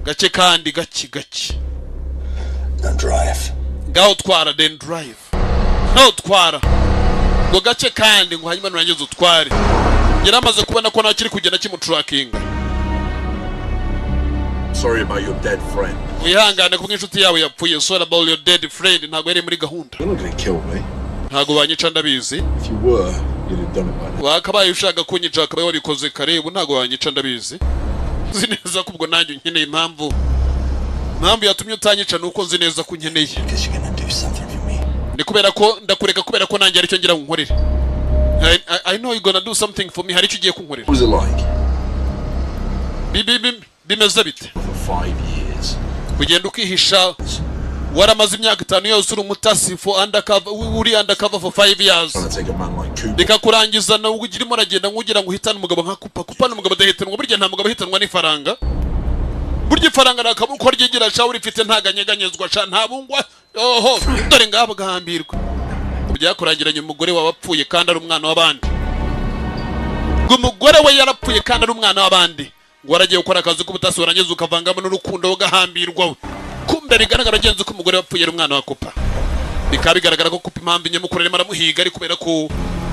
gake kandi gake gake. Now drive. Ngaho twara. Then drive, ngaho twara ngo gake kandi ngo hanyuma nurangiza utware. Yari amaze kubona ko nawe kiri kugenda kimuturakinga. Sorry about your dead friend. Wihangane kuko inshuti yawe yapfuye. Sorry about your dead friend. Ntabwo yari muri gahunda. You're not gonna kill me. Ntabwo banyica, ndabizi. If you were, you'd have done it by now. Wakabaye ushaka kunyica wakabaye wabikoze kare. Ubu ntabwo wanyica, ndabizi. Nzi neza ko ubwo nanjye unkeneye. Impamvu yatumye utanyica ni uko nzi neza ko unkeneye. Because you're gonna do something for me. Ni kubera ko ndakureka kubera ko nanjye aricyo ngira ngo nkorere. I know you're gonna do something for me. Hari icyo ugiye kunkorera. What was it like? Bimeze bite For 5 years. Kugenda ukihisha waramaze imyaka 5 yose uri umutasi for undercover, uri undercover for 5 years. Trying to take a man like Cooper. Bikakurangiza nawe urimo uragenda nk'ugira ngo uhitane umugabo nka Cooper. Cooper ni umugabo adahitanwa. Burya nta mugabo uhitanwa n'ifaranga. Burya ifaranga ntakabura uko ryigira sha, urifite ntaganyeganyezwa sha, ntabungwa. Oho, dore ngabo gahambirwa. Byakurangiranye umugore wawe apfuye kandi ari umwana w'abandi. Ngo umugore we yarapfuye kandi ari umwana w'abandi. Ngo waragiye gukora akazi k'ubutasi, warangiza ukavangamo n'urukundo, ugahambirwa. Kumbe bigaragara agenzi ko umugore wapfuye ari umwana wa Cooper. Bikaba bigaragara ko Cooper impamvu nyamukuru arimo aramuhiga ari kubera ko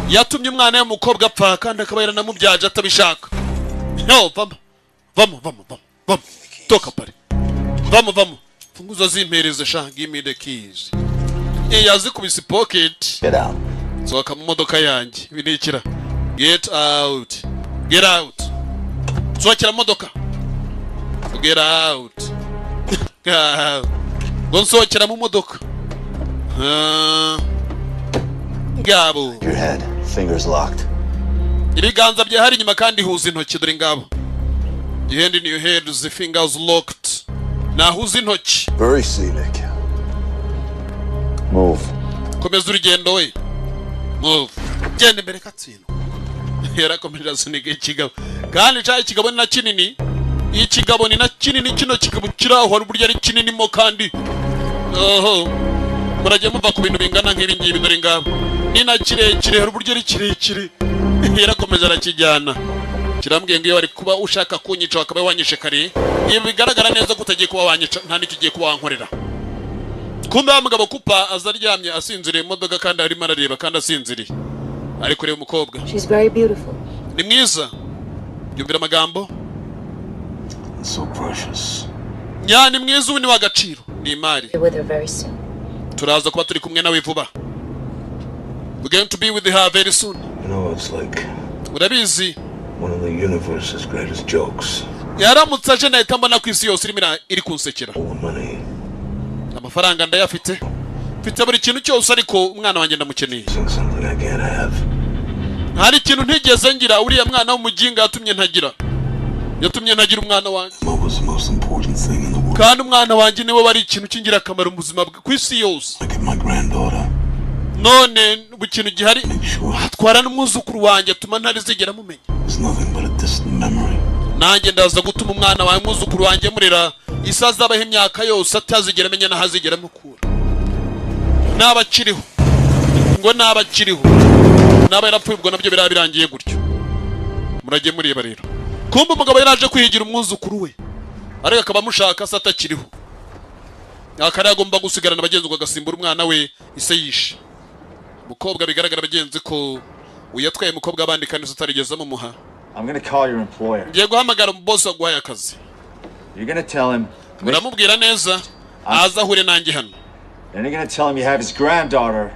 yatumye umwana w'umukobwa apfa kandi akaba yaranamubyaje atabishaka. No, vamo vamo vamo vamo vamo, toka pale, vamo vamo, funguzo zimpereze sha. Give me the keys. Yazikubise pocket. Get out. Sohoka mu modoka yanjye. Ibi ni ikira. Get out, get out, sohokera mu modoka. Get out, ngo nsohokera mu modoka. Ah, ngabo. Your head. Fingers locked. Ibiganza bye hari inyuma kandi huza intoki. Dore ngabo. Your hand in your head, the fingers locked, nahuza intoki. Very scenic. Move. Komeza urugendo we. Move, genda imbere. Katsindwa. Yarakomeje asunika ikigabo kandi cya ikigabo ni na kinini. Ikigabo ni na kinini. Kino kigabo kiri aho hari uburyo ari kinini mo kandi. Oho, murajya muva ku bintu bingana nk'ibi ngibi. Dore ngabo, ni na kirekire, hari uburyo ari kirekire. Yarakomeje arakijyana. Kirambwiye ngo iyo wari kuba ushaka kunyica wakaba wanyishe kare. Ibi bigaragara neza ko utagiye kuba wanyica, nta n'icyo ugiye kuba wankorera. Kumbe wa mugabo Cooper aza aryamye asinziriye mu modoka kandi arimo arareba kandi asinziriye ari kureba umukobwa. She's very beautiful. Ni mwiza. Yumvira amagambo. So precious. Nya ni mwiza, ubu ni w'agaciro, ni imari. Be with her very soon. Turaza kuba turi kumwe nawe vuba. We're going to be with her very soon. You know, it's like Urabizi, one of the universe's greatest jokes. yaramutse aje nahita mbona ko isi yose irimo iri kunsekera. All the money, Amafaranga ndayafite, mfite buri kintu cyose, ariko umwana wanjye ndamukeneye. something I can't have. Hari ikintu ntigeze ngira, uriya mwana w'umuginga yatumye ntagira, yatumye ntagira umwana wanjye. What was the most important thing in the world? Kandi umwana wanjye niwe wari ikintu cy'ingirakamaro mu buzima bwe ku isi yose. I get my granddaughter. None ubu ikintu gihari, atwara n'umwuzukuru wanjye, atuma ntarizigera mumenya. It's nothing but a distant memory. Nanjye ndaza gutuma umwana wawe, umwuzukuru wanjye, murera isi azabaho imyaka yose atazigera amenya n'aho azigera amukura, naba akiriho. Ngo naba akiriho, naba yarapfuye ubwo nabyo biraba birangiye gutyo. Murajye mureba rero. Kumbe umugabo yari aje kwihigira umwuzukuru we, ariko akaba amushaka se atakiriho, akaba agomba gusigarana abagenzi ngo agasimbura umwana we ise yishe. Umukobwa bigaragara abagenzi ko uyatwaye umukobwa abandi kandi se atarigeze amumuha. I'm gonna call your employer. Ngiye guhamagara umubosi waguhaye akazi. You're gonna tell him. Uramubwira neza aza ahure nanjye hano. Then you're gonna tell him you have his granddaughter,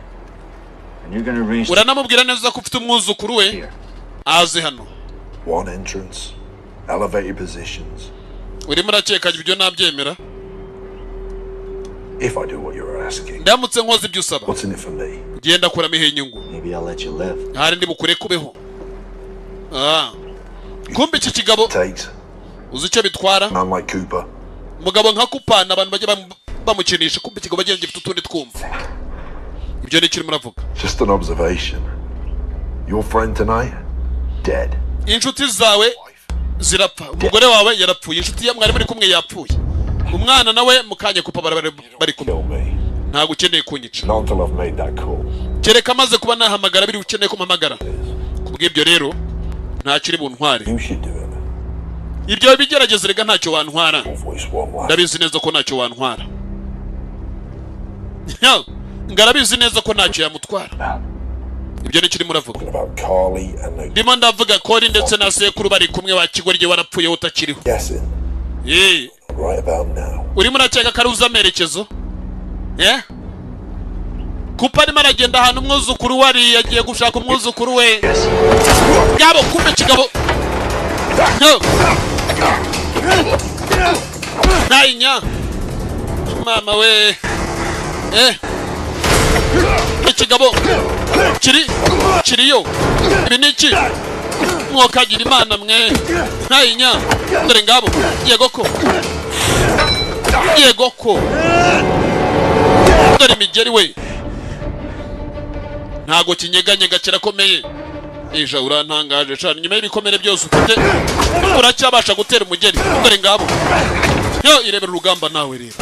and you're gonna arrange. Uranamubwira neza ko ufite umwuzukuru we, aze hano. One entrance, elevated positions. Urimo urakeka ibyo nabyemera? If I do what you're asking, Ndamutse nkoze ibyo usaba, what's in it for me? Genda kuramo ihe inyungu? Maybe I'll let you live. Hari ndi bukure kubeho. Ah, kumbe iki kigabo Takes uzi icyo bitwara? man like Cooper. Umugabo nka Cooper abantu bajya bamukinisha. Kumbe ikigabo agenda gifite utundi twumva. Ibyo ni ikirimo uravuga. Just an observation. Your friend tonight, dead. Inshuti zawe zirapfa, umugore wawe yarapfuye, inshuti ya mwari muri kumwe yapfuye, umwana nawe mukanya Cooper bari kumwe. Ntabwo ukeneye kunyica. Not until I've made that call. Kereka amaze kuba nahamagara biri ukeneye ko mpamagara. Kubw'ibyo rero ntacyo uri buntware. You should do it. Ibyo bigerageza rega, ntacyo wantwara. Voice one last. Ndabizi neza ko ntacyo wantwara. Yo, ngarabizi neza ko ntacyo yamutwara. Ibyo ni kirimo uravuga? About Carly and the Ndimo ndavuga Kori ndetse na sekuru bari kumwe, wa kigoryi, warapfuye utakiriho. guessing Eh, right about now. urimo urakeka ko ari uzi amerekezo? Eh? Kupa arimo aragenda ahantu umwuzukuru we ari, yagiye gushaka umwuzukuru we. Ngabo kumbe kigabo. No. Nayinya. Mama we. Eh. Ikigabo kiri kiriyo. Ibi ni iki? Mwokagira Imana mwe. Nayinya. Dore ngabo. Yego ko. Yego ko. Dore imigeri we. Ntago kinyeganyega, kirakomeye. Eja urantangaje cyane, nyuma y'ibikomere byose ufite uracyabasha gutera umugeri. Dore ngabo. Yo, irebera urugamba nawe rero.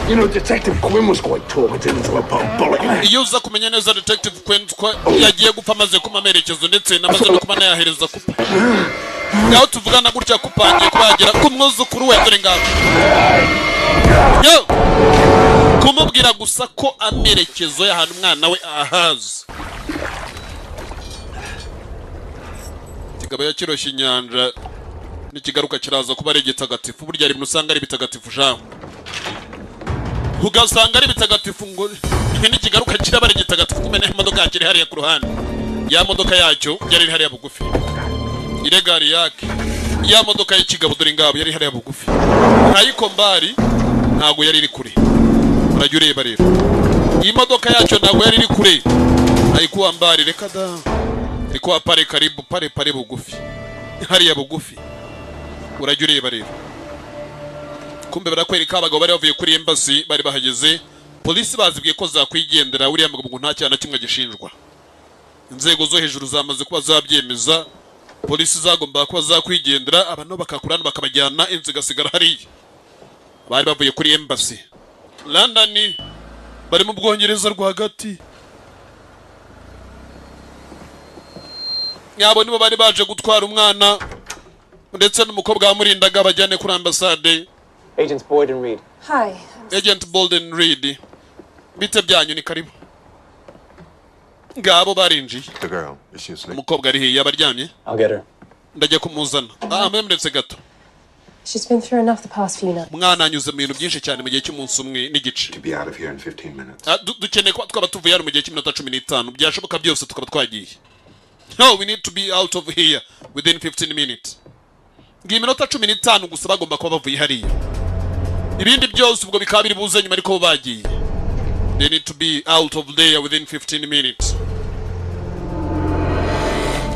You know, Detective Quinn was quite talkative until I put a bullet in him. Iyo uza kumenya neza Detective Quinn ko yagiye gupfa amaze kuma amerekezo, ndetse namaze no kuba nayahereza Kupa. Ngaho tuvugana gutya, Kupa agiye kuba yagera ku mwuzukuru we. Dore ngaho. Yo! Kumubwira gusa ko amerekezo y'ahantu umwana we ahazi. Kigabo yakiroshye inyanja, nikigaruka kiraza kuba ari igitagatifu. Burya hari ibintu usanga ari bitagatifu shaho, ugasanga ari bitagatifu, ngo nikigaruka kiraba ari igitagatifu. Kumena imodoka yakiri hariya ku ruhande, ya modoka yacyo yari iri hariya bugufi, ile gari yake, ya modoka y'ikigabo. Dore ingabo yari hariya bugufi, ntayiko mbari, ntago yari iri kure. Urajya ureba rero, iyi modoka yacyo ntago yari iri kure, haikuwa mbali, reka da, ilikuwa pale karibu, pale pale bugufi, hariya bugufi. Urajya ureba rero, kumbe barakwereka abagabo bari bavuye kuri embassy bari bahageze. Polisi bazibwiye ko zakwigendera, uriya mugabo ngo nta cyaha na kimwe gishinjwa. Inzego zo hejuru zamaze kuba zabyemeza, polisi zagombaga kuba zakwigendera, abantu bakakurana bakabajyana, inzu igasigara hariya. Bari bavuye kuri embassy London, bari mu Bwongereza rwagati. Nyabo nibo bari baje gutwara umwana ndetse n'umukobwa wamurindaga, bajyane kuri ambasade. Agents Boyd and Reed. Hi. Agent Bolden, Reed, bite byanyu? Ni karibu. Ngabo barinjiye. The girl, is she asleep? Umukobwa ari hehe? Yaba aryamye? I'll get her. Ndajya kumuzana. Ah, mwemuretse gato. She's been through enough the past few nights. Umwana anyuze mu bintu byinshi cyane mu gihe cy'umunsi umwe n'igice. To be out of here in 15 minutes. Ah, dukeneye kuba twaba tuvuye hano mu gihe cy'iminota 15, byashoboka byose tukaba twagiye. No, we need to be out of here within 15 minutes. Ngiye iminota 15 gusa bagomba kuba bavuye hariya, ibindi byose ubwo bikaba biri buze nyuma, ariko bo bagiye. They need to be out of there within 15 minutes.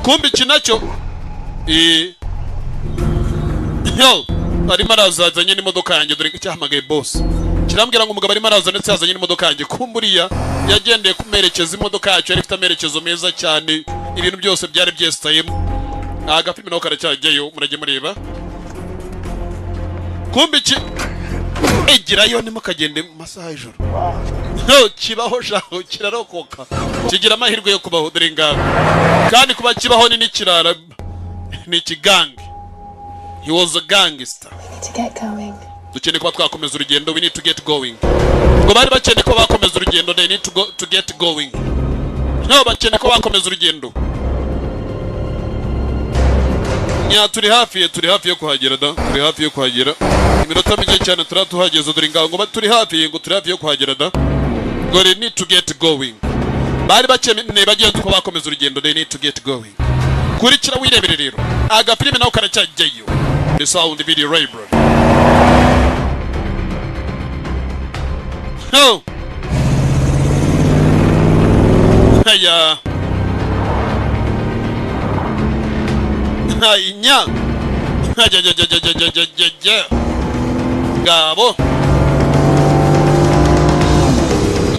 Kumbe iki nacyo, yo arimo arazazanye n'imodoka yanjye. Dore cyahamagaye boss. Kirambwira ngo umugabo arimo araza, ndetse yazanye n'imodoka yanjye. Kumburiya yagendeye ku merekezo, imodoka yacu yari ifite amerekezo meza cyane, ibintu byose byari byesitayemo. Agafilime naho karacyajyayo, murajye mureba. Kumbe iki egerayo, ntimukagende mu masaha y'ijoro. No, kibaho shaho, kirarokoka, kigira amahirwe yo kubaho. Dore ngabo, kandi kuba kibaho ni n'ikirara, ni ikigange. He was a gangster. To get going. Dukeneye kuba twakomeza urugendo. We need to get going. Ngo bari bakeneye ko bakomeza urugendo. They need to go to get going. No, bakeneye ko bakomeza urugendo. Nya, turi hafi yo kuhagera da, turi hafi yo kuhagera. Iminota mike cyane turaba tuhageze. Dore ngaho, ngo turi hafi, ngo turi hafi yo kuhagera da, ngo they need to get going. Bari bakeneye bagenzi ko bakomeza urugendo. They need to get going. Kurikira wirebere rero, agafilime nawe karacyajyayo. The Sound Video Library. No. Haya. Haya. Haya, ja, ja, ja, ja, ja, ja, ja, ja. Ngabo.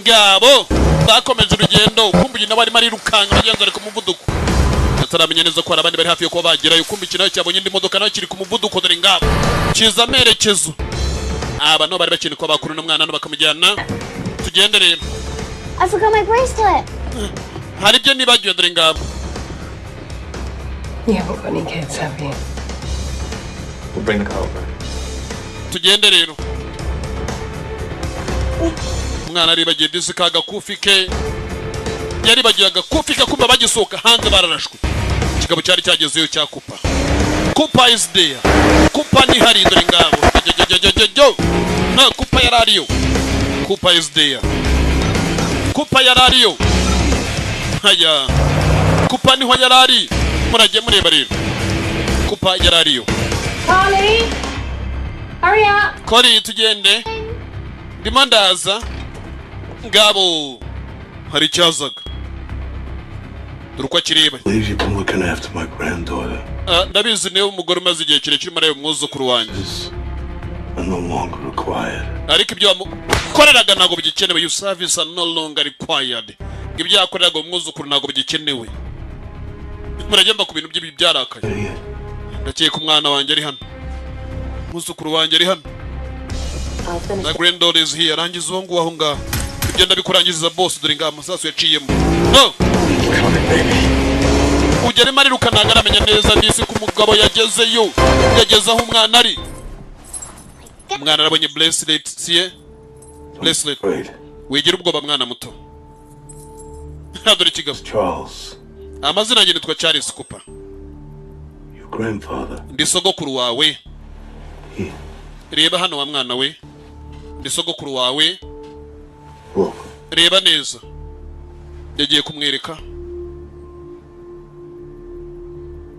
Ngabo. Bakomeje urugendo, kumbe nawe arimo arirukanka, abagenzi ari ku muvuduko. Ataramenya neza ko hari abandi bari hafi yo kuba bagerayo. Kumbe iki nawe cyabonye indi modoka, nawe kiri ku muvuduko. Dore ngabo. Kiza amerekezo. Aba no bari bakeneye ko bakuru n'umwana hano bakamujyana. Tugende rero. I forgot my bracelet. Hari ibyo nibagiwe, dore ngabo. You haven't got any kids, have you? We'll bring the car over. Tugende rero. Umwana aribagiye disi ka gakufi ke, yaribagiye agakufi ke. Kumva bagisohoka hanze bararashwe. Ikigabo cyari cyagezeyo cya Cooper. Cooper is there. Cooper ni hari, dore ngabo. Jo, nta Cooper yari ariyo. Cooper is there. Cooper yari ariyo. Haya, Cooper niho yari ari. Muragiye mureba rero, Cooper yari ariyo. Carly! Hurry up! Kori, tugende, ndimo ndaza. Ngabo hari icyazaga, dore uko akireba. Believe you've been looking after my granddaughter. Ah, ndabizi niwe umugore umaze igihe kirekire urimo areba umwuzukuru wanjye. Are no longer required. Ariko ibyo wamukoreraga ntabwo bigikenewe. Your service are no longer required. Ibyo yakoreraga umwuzukuru ntabwo bigikenewe. Muragenda ku bintu by'ibi byarakaye. Ndakeka umwana wanjye ari hano, umwuzukuru wanjye ari hano. I'll finish. Na granddaughter is here. Arangiza uwo nguwo aho ngaho, ibyo ndabikurangiza boss. Dore ngaho amasasu yaciyemo. No ujya arimo ariruka, ntabwo aramenya neza disi ko umugabo yagezeyo, yageze aho umwana ari. Umwana arabonye bracelet ye, bracelet. Wigira ubwoba, mwana muto. Dore ikigabo. Charles, Amazina yanjye nitwa Charles Cooper. your grandfather. Ndi sogokuru wawe. Reba hano wa mwana we, ndi sogokuru wawe. Look. Reba neza. Yagiye kumwereka.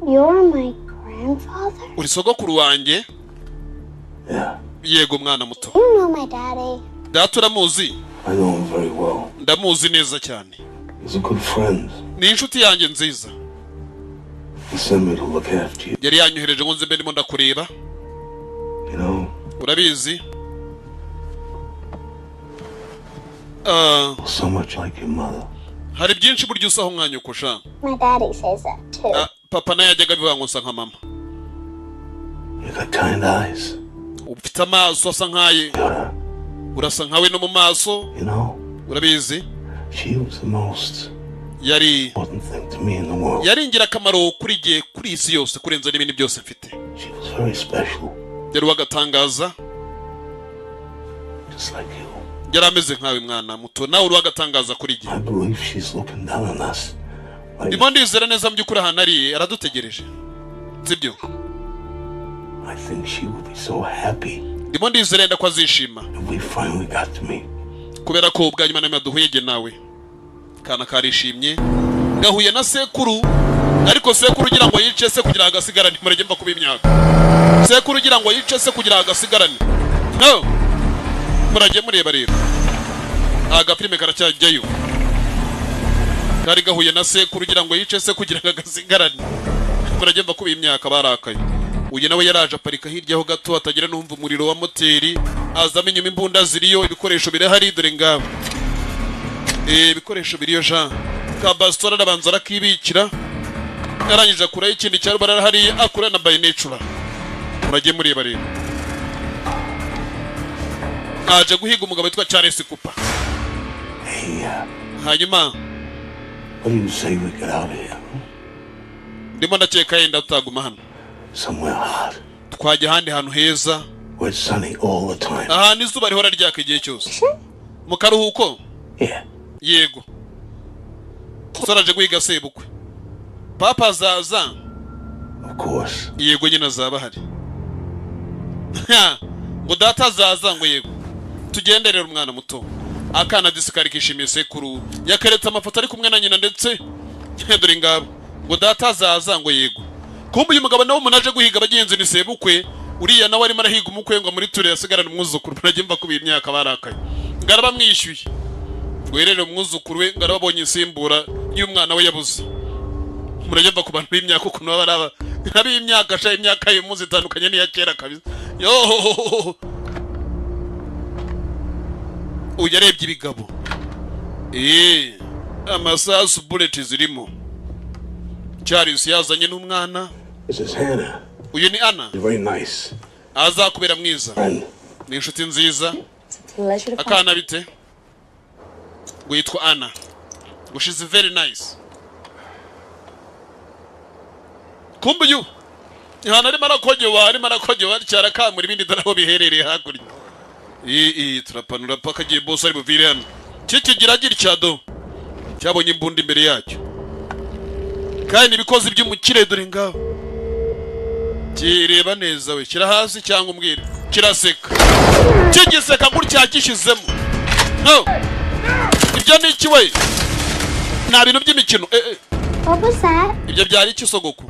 You're my grandfather? Uri sogokuru wanjye? Yego, mwana muto. You know my daddy. Data uramuzi? I know him very well. Ndamuzi neza cyane. He's a good friend. Ni inshuti yanjye nziza. He sent me to look after you. Yari yanyohereje ngo nze mbe ndimo ndakureba. You know, Urabizi. Ah, so much like your mother. Hari byinshi burya usaho umwanya sha. My daddy says that too. Ah, papa nawe yajyaga abivuga ngo nsa nka mama. You got kind eyes. Ufite amaso asa nkaye, urasa nkawe no mu maso. You know, Urabizi, she was the most yari important thing to me in the world. yari ingirakamaro kuri jye, kuri iyi si yose, kurenza n'ibindi byose mfite. She was very special, Yari uw'agatangaza. just like you. Yari ameze nkawe, mwana muto, nawe uri uw'agatangaza kuri jye. I believe she's looking down on us. Ndimo ndizera neza mu by'ukuri ahantu ari aradutegereje, sibyo? I think she would be so happy Ndimo ndizera yenda ko azishima if we finally got to meet. kubera ko ubwa nyuma na duhuye jye nawe. Kana karishimye, gahuye na sekuru, ariko sekuru ugira ngo yice se kugira ngo agasigarane. Murege mva kuba imyaka, sekuru ugira ngo yice se kugira ngo agasigarane. No, murajye mureba rero, agafilime karacyajyayo. Kari gahuye na sekuru ugira ngo yice se kugira ngo agasigarane. Murajye mva kuba imyaka, barakaye. Uyu nawe yaraje aparika hirya ho gato atagira n'umva umuriro wa moteri, azamo inyuma, imbunda ziriyo, ibikoresho birahari, dore ngabo. Ibikoresho biriyo. Jean Kabasitora arabanza arakibikira, arangije akuraho ikindi cya rubara hariya, akura na binocular. Murajye mureba rero, aje guhiga umugabo witwa Charles Cooper. Hanyuma What do you say we get out of here? Ndimo ndakeka yenda tutaguma hano. Somewhere hot, Twajya ahandi hantu heza, where it's sunny all the time. Ahantu izuba rihora ryaka igihe cyose, mu karuhuko. Yego, umusore aje guhiga sebukwe. Papa azaza? Of course. Yego nyine, azaba ahari. Ngo data azaza? Ngo yego. Tugenderere umwana muto. Akana disikari kishimiye sekuru, yakeretse amafoto ari kumwe na nyina, ndetse dore ngabo. Ngo data azaza? Ngo yego. Kumbe uyu mugabo nawe umuntu aje guhiga abagenzi ni sebukwe. Uriya nawe arimo arahiga umukwe ngo muri ture yasigarane umwuzukuru. Murajye mva kuba imyaka barakaye, ngo arabamwishyuye, ngo yerere umwuzukuru we, ngo arababonye insimbura y'umwana we yabuze. Murajya mva ku bantu b'imyaka ukuntu baba ari ab'imyaka sha. Imyaka y'uyu munsi itandukanye n'iya kera kabisa. Yo, uyu yarebye ibigabo, amasasu, bullet zirimo. Charles yazanye n'umwana. This is Hannah. Uyu ni Anna. You're very nice. Azakubera mwiza. Friend. Ni inshuti nziza. Pleasure to find Akana bite? Ngo yitwa Anna, ngo she's very nice. Kumbe uyu ahantu arimo arakogewa cyarakamura ibindi, dore aho biherereye hakurya. Ii turapanura paka agiye. Boss ari buvire hano kikigira gitya, do cyabonye imbunda imbere yacyo, kandi ibikozi by'umukire, dore ngaho. Kireba neza we, kira hasi cyangwa umbwire. Kiraseka, kigiseka gutya gishyizemo. No, ibyo ni iki we? Nta bintu by'imikino. What was that? Ibyo byari iki, sogoko?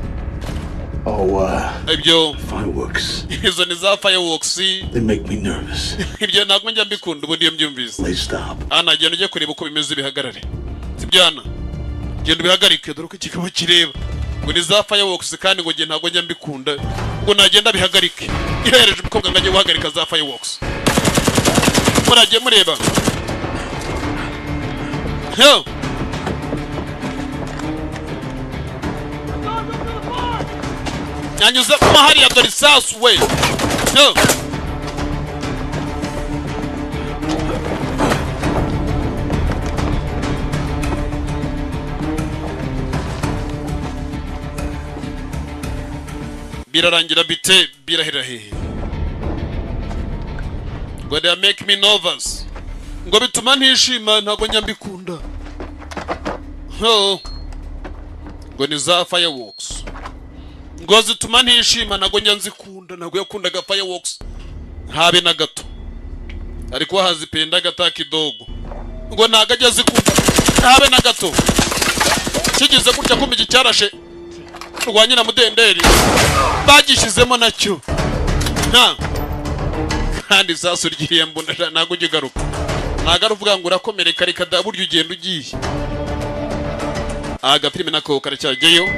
Oh, Ibyo fireworks. Izo ni za fireworks. They make me nervous. Ibyo ntabwo njya mbikunda ubundi iyo mbyumvise. They stop. Ana, genda ujye kureba uko bimeze, bihagarare. Sibyo Ana? Genda ubihagarike. Dore uko kikaba kireba, ngo ni za fireworks, kandi ngo njye ntabwo njya mbikunda, ngo nagenda bihagarike. Ihereje umukobwa ngo ajye guhagarika za fireworks. Muragiye mureba. Yo! Yanyuze mo hariya, dore isasu we. Yo! Birarangira bite? Birahera hehe? Ngo they make me nervous, ngo bituma ntishima, ntabwo njya mbikunda. Oh. Ngo ni za fireworks, ngo zituma ntishima, ntabwo njya nzikunda. Ntabwo yakundaga fireworks habe na gato, ariko hazipenda gata kidogo, ngo ntabwo ajya azikunda habe na gato. Kigize gutya, kumva iki cyarashe rwa nyina mudenderi, bagishyizemo nacyo nta kandi isasu ryiriya mbunda ntabwo ujya ugaruka, ntabwo ari uvuga ngo urakomereka, reka da, burya ugenda ugiye. Agafilime nako karacyajyayo.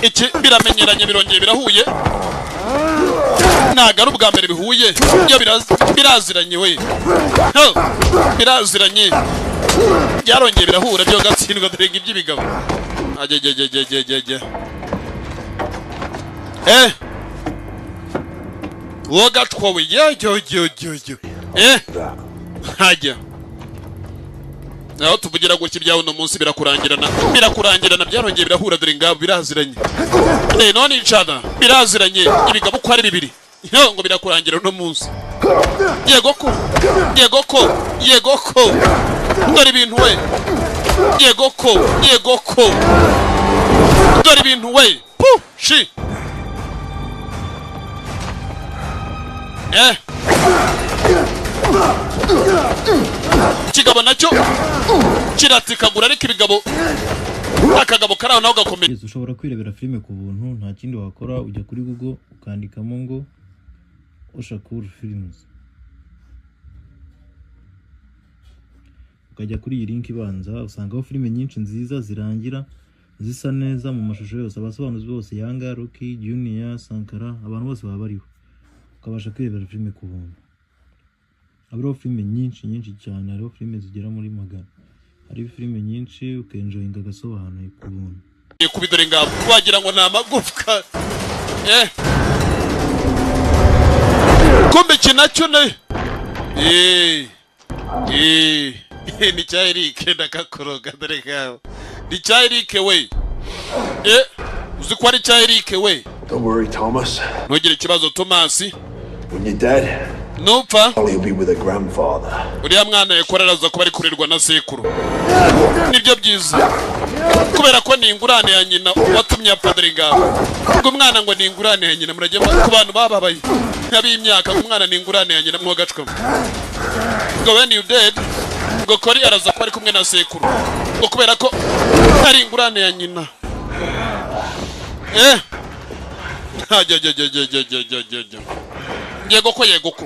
Iki biramenyeranye, birongeye birahuye, ntabwo ari ubwa mbere bihuye. Ibyo biraziranye we. No, biraziranye, byarongeye birahura, byo gatsindwa. Dore iby'ibigabo ajyajyajyajyajya. Uwo gatwa we, yajyojyojyojyo hajya naho tuvugira gutya, ibyawe uno munsi birakurangirana, birakurangirana. Byarongeye birahura, dore ngabo, biraziranye. They know each other, biraziranye ibigabo uko ari bibiri. Yo, ngo birakurangira uno munsi. Yego ko, yego ko, yego ko, dore ibintu we. Yego ko, yego ko, dore ibintu we. Pu shi ikigabo nacyo kiratikagura, ariko ibigabo Akagabo kari aho naho gakomeye. Yes, ushobora kwirebera filime ku buntu. Nta kindi wakora, ujya kuri Google ukandikamo ngo Oshakur Films, ukajya kuri iyi link ibanza, usangaho filime nyinshi nziza zirangira zisa neza mu mashusho yose, abasobanuzi bose, Yanga, Rocky, Junior, Sankara, abantu bose baba bariho, ukabasha kwirebera filime ku buntu. Hariho filime nyinshi nyinshi cyane, hariho filime zigera muri 100, hariho filime nyinshi ukenjoyinga agasobanuye ku buntu. Kubidore ngabo wagira ngo ni amagufwa. Kumbe iki nacyo ne ni cya Eric, ndakakoroga. Dore kawe, ni cya Eric we. Uzi ko ari cya Eric we. Don't worry, Thomas. Ntugire ikibazo, Thomas. When you're dead, nupfa, Ollie will be with her grandfather. Uriya mwana yakora araza kuba ari kurerwa na sekuru, nibyo byiza, kubera ko ni ingurane ya nyina watumye apfa. Dore ngabo, ubwo umwana ngo ni ingurane ya nyina. Murajya ku bantu bababaye nk'ab'imyaka, umwana ni ingurane ya nyina. Mwogacwamo ngo when you dead, ngo kori araza kuba ari kumwe na sekuru, ngo kubera ko ari ingurane ya nyina. Ajya. Yego ko, yego ko,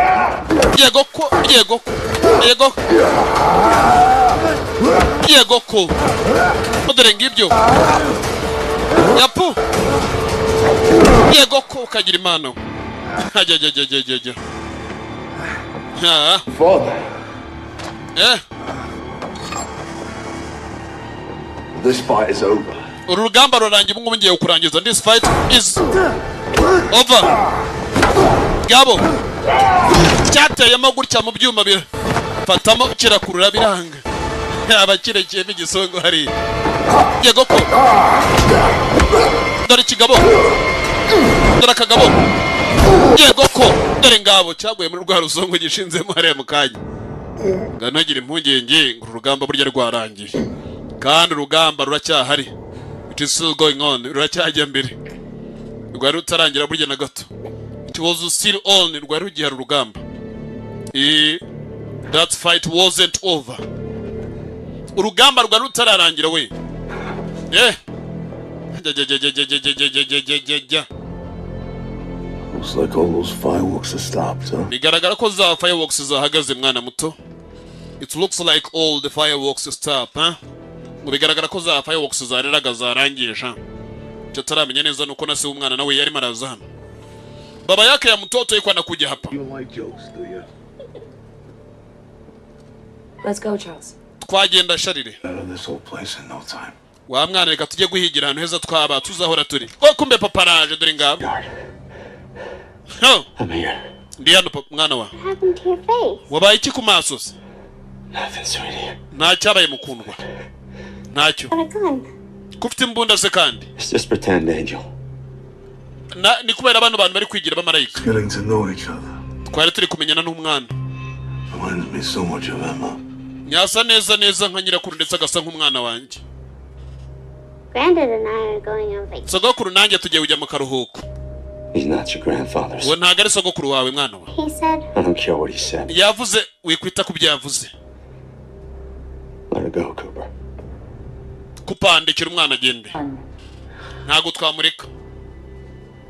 yego ko, yego ko, yego, yego ko. Dore ngibyo yapu. Yego ko, ukagira impano. Ajya ajya ajya ajya ajya. Father, this fight is over. Uru rugamba rurangiye ubu ngubu, ngiye kurangiza. This fight is over. Gabo cyateyemo gutya mu byuma, birafatamo, kirakurura, biranga, yaba kirekeyemo igisongo hariya. Yego ko, dore ikigabo, dore akagabo. Yego ko, dore ngabo cyaguye muri rwa rusongo gishinzemo hariya mu kanya. Ngo ntugire impungenge ngo uru rugamba burya rwarangiye, kandi urugamba ruracyahari. It is still going on, ruracyajya mbere, rwari rutarangira burya na gato. It was still on, rwari rugihari urugamba. That fight wasn't over, urugamba rwari rutararangira we. Jya, jya, jya, jya, jya, jya, jya, jya, jya, jya, jya. Looks like all those fireworks have stopped, huh? Bigaragara ko za fireworks zahagaze, mwana muto. It looks like all the fireworks stop, huh? Ngo bigaragara ko za fireworks zareraga zarangiye sha. Icyo ataramenya neza nuko na se w'umwana nawe yarimo araza hano. Baba yake ya mtoto yuko anakuja hapa. You don't like jokes, do you? Let's go, Charles. Twagenda, Charles. Out of this whole place in no time. Wa mwana, reka tujye guhigira ahantu heza twaba tuzahora turi. Oh, kumbe papa araje, dore ngabo. Oh, I'm here. ndi hano papa, mwana wa. What happened to your face? Wabaye iki ku maso se? Nothing, sweetie. Nta cyabaye, mukundwa, ntacyo. Got a gun. Ko ufite imbunda se kandi? It's just pretend, Angel. Ni kubera bano bantu bari kwigira abamarayika. Getting to know each other. Twari turi kumenyana n'umwana. Reminds me so much of Emma. Nyasa neza neza nka nyirakuru, ndetse agasa nk'umwana wanjye. Granddad and I are going on vacation. Sogokuru nanjye tugiye kujya mu karuhuko. He's not your grandfather. Uwo ntabwo ari sogokuru wawe, mwana we. He said, I don't care what he said. Yavuze, wikwita ku byo yavuze. Let her go, Cooper. Kupandikira umwana agende, ntabwo twamureka.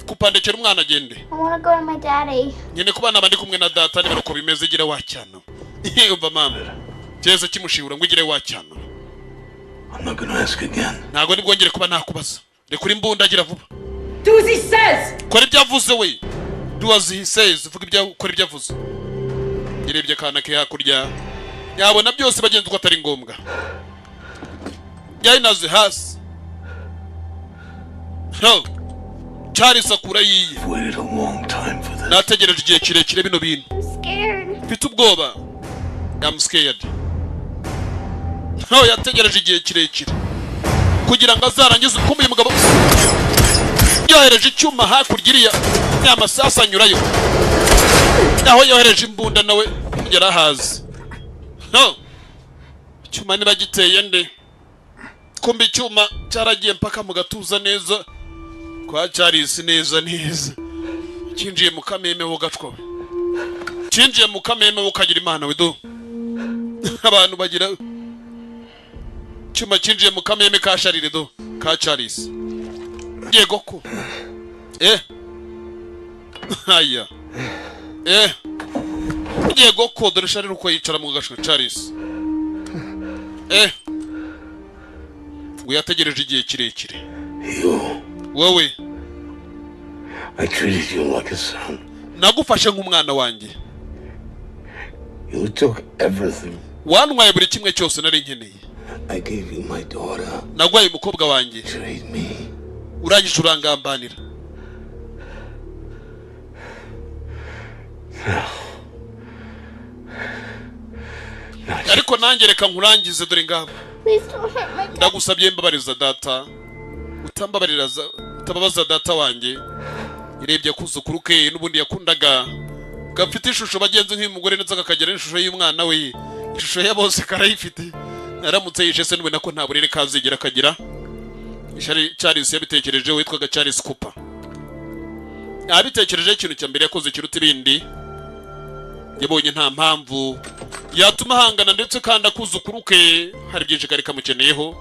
Kupandikira umwana agende. I want to go to my daddy. Nyine kuba naba ndi kumwe na data. Niba uko bimeze, gira wacyana. Umva mama, cyeza kimushibura ngo igire wacyana. I'm not gonna ask again. Ntabwo nibwongere kuba nakubaza. Rekura imbunda, agira vuba. Do as he says! Kora ibyo avuze we. Do as he says, vuga ibyo, kora ibyo avuze. Yarebye akana ke hakurya, yabona byose bagenzi ko atari ngombwa, yayinaze hasi. Ho! Charles akura yiye. Waited a long time for this. Nategereje igihe kirekire bino bintu. I'm scared. Mfite ubwoba. I'm scared. Ho, yategereje igihe kirekire kugira ngo azarangize. Kumbe uyu mugabo yohereje icyuma hakurya iriya, ya masasu anyurayo. Aho yohereje imbunda nawe yarahazi. No icyuma niba giteye nde? Kumbe icyuma cyaragiye mpaka mu gatuza neza kwa Charles, neza neza cyinjiye mu kameme ho gacwa, cyinjiye mu kameme ho kagira imana we. Do abantu bagira Icyuma cyinjiye mu kameme ka Sharire, do ka Charles. Yego ko aya yego ko dore Sharire uko yicara mu gashwe. Charles ngo yategereje igihe kirekire wowe. I treated you like a son. Nagufashe nk'umwana wanjye. You took everything. Wantwaye buri kimwe cyose nari nkeneye. I gave you my daughter. Nagwaye umukobwa wanjye. Trade me. Urangije urangambanira. No. Ariko nanjye reka nkurangize, dore ngabo. Please don't hurt my dad. Ndagusabye mbabariza data, utambabarira utababaza data wanjye. Yarebye akuzukuru ke n'ubundi yakundaga, gafite ishusho bagenzi nk'uyu mugore, ndetse kakagira n'ishusho y'umwana we. Ishusho ya bose karayifite. Aramutse yishe se n'ubona ko nta burere kazigera kagira. Charles yabitekerejeho, witwaga Charles Cooper abitekerejeho. Ikintu cya mbere yakoze kiruta ibindi, yabonye nta mpamvu yatuma ahangana, ndetse kandi akuzukuru ke hari byinshi kari kamukeneyeho,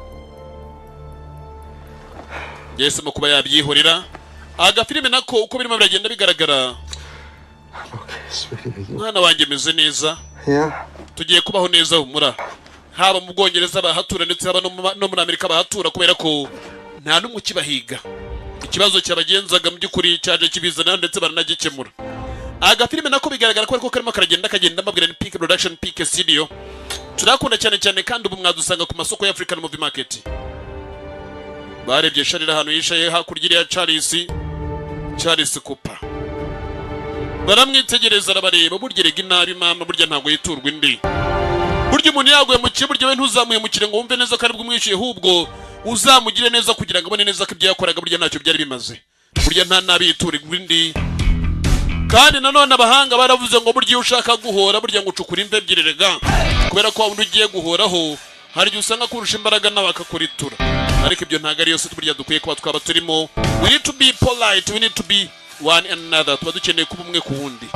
yahisemo kuba yabyihorera. Agafilime nako uko birimo biragenda bigaragara. Sweetie. Mwana wanjye, meze neza. Yeah? Tugiye kubaho neza, humura. Haba mu Bwongereza bahatura, ndetse haba no muri Amerika bahatura, kubera ko nta n'umwe ukibahiga. Ikibazo cyabagenzaga mu by'ukuri cyaje kibizana, ndetse baranagikemura. Agafilime nako bigaragara ko ariko karimo karagenda kagenda. Mbabwira ni Peak Production, Peak Studio, turakunda cyane cyane, kandi ubu mwadusanga ku masoko ya African Movie Market. Barebye Sharira ahantu yicaye hakurya iriya. Charles Cooper baramwitegereza, arabareba. Burya erega inabi mama, burya ntabwo yiturwa indi. Burya umuntu yaguye mu burya we ntuzamuhemukire ngo wumve neza ko aribwo umwishyuye, ahubwo uzamugire neza kugira ngo abone neza ko ibyo yakoraga burya ntacyo byari bimaze. Burya nta nabi yiturirwa indi. Kandi nanone abahanga baravuze ngo burya iyo ushaka guhora, burya ngo ucukura imva ebyiri rega, kubera ko waba ugiye guhoraho hari igihe usanga kurusha imbaraga nawe akakuritura. Ariko ibyo ntabwo ari yose burya dukwiye kuba twaba turimo. We need to be polite, we need to be one another. Tuba dukeneye kuba umwe ku wundi.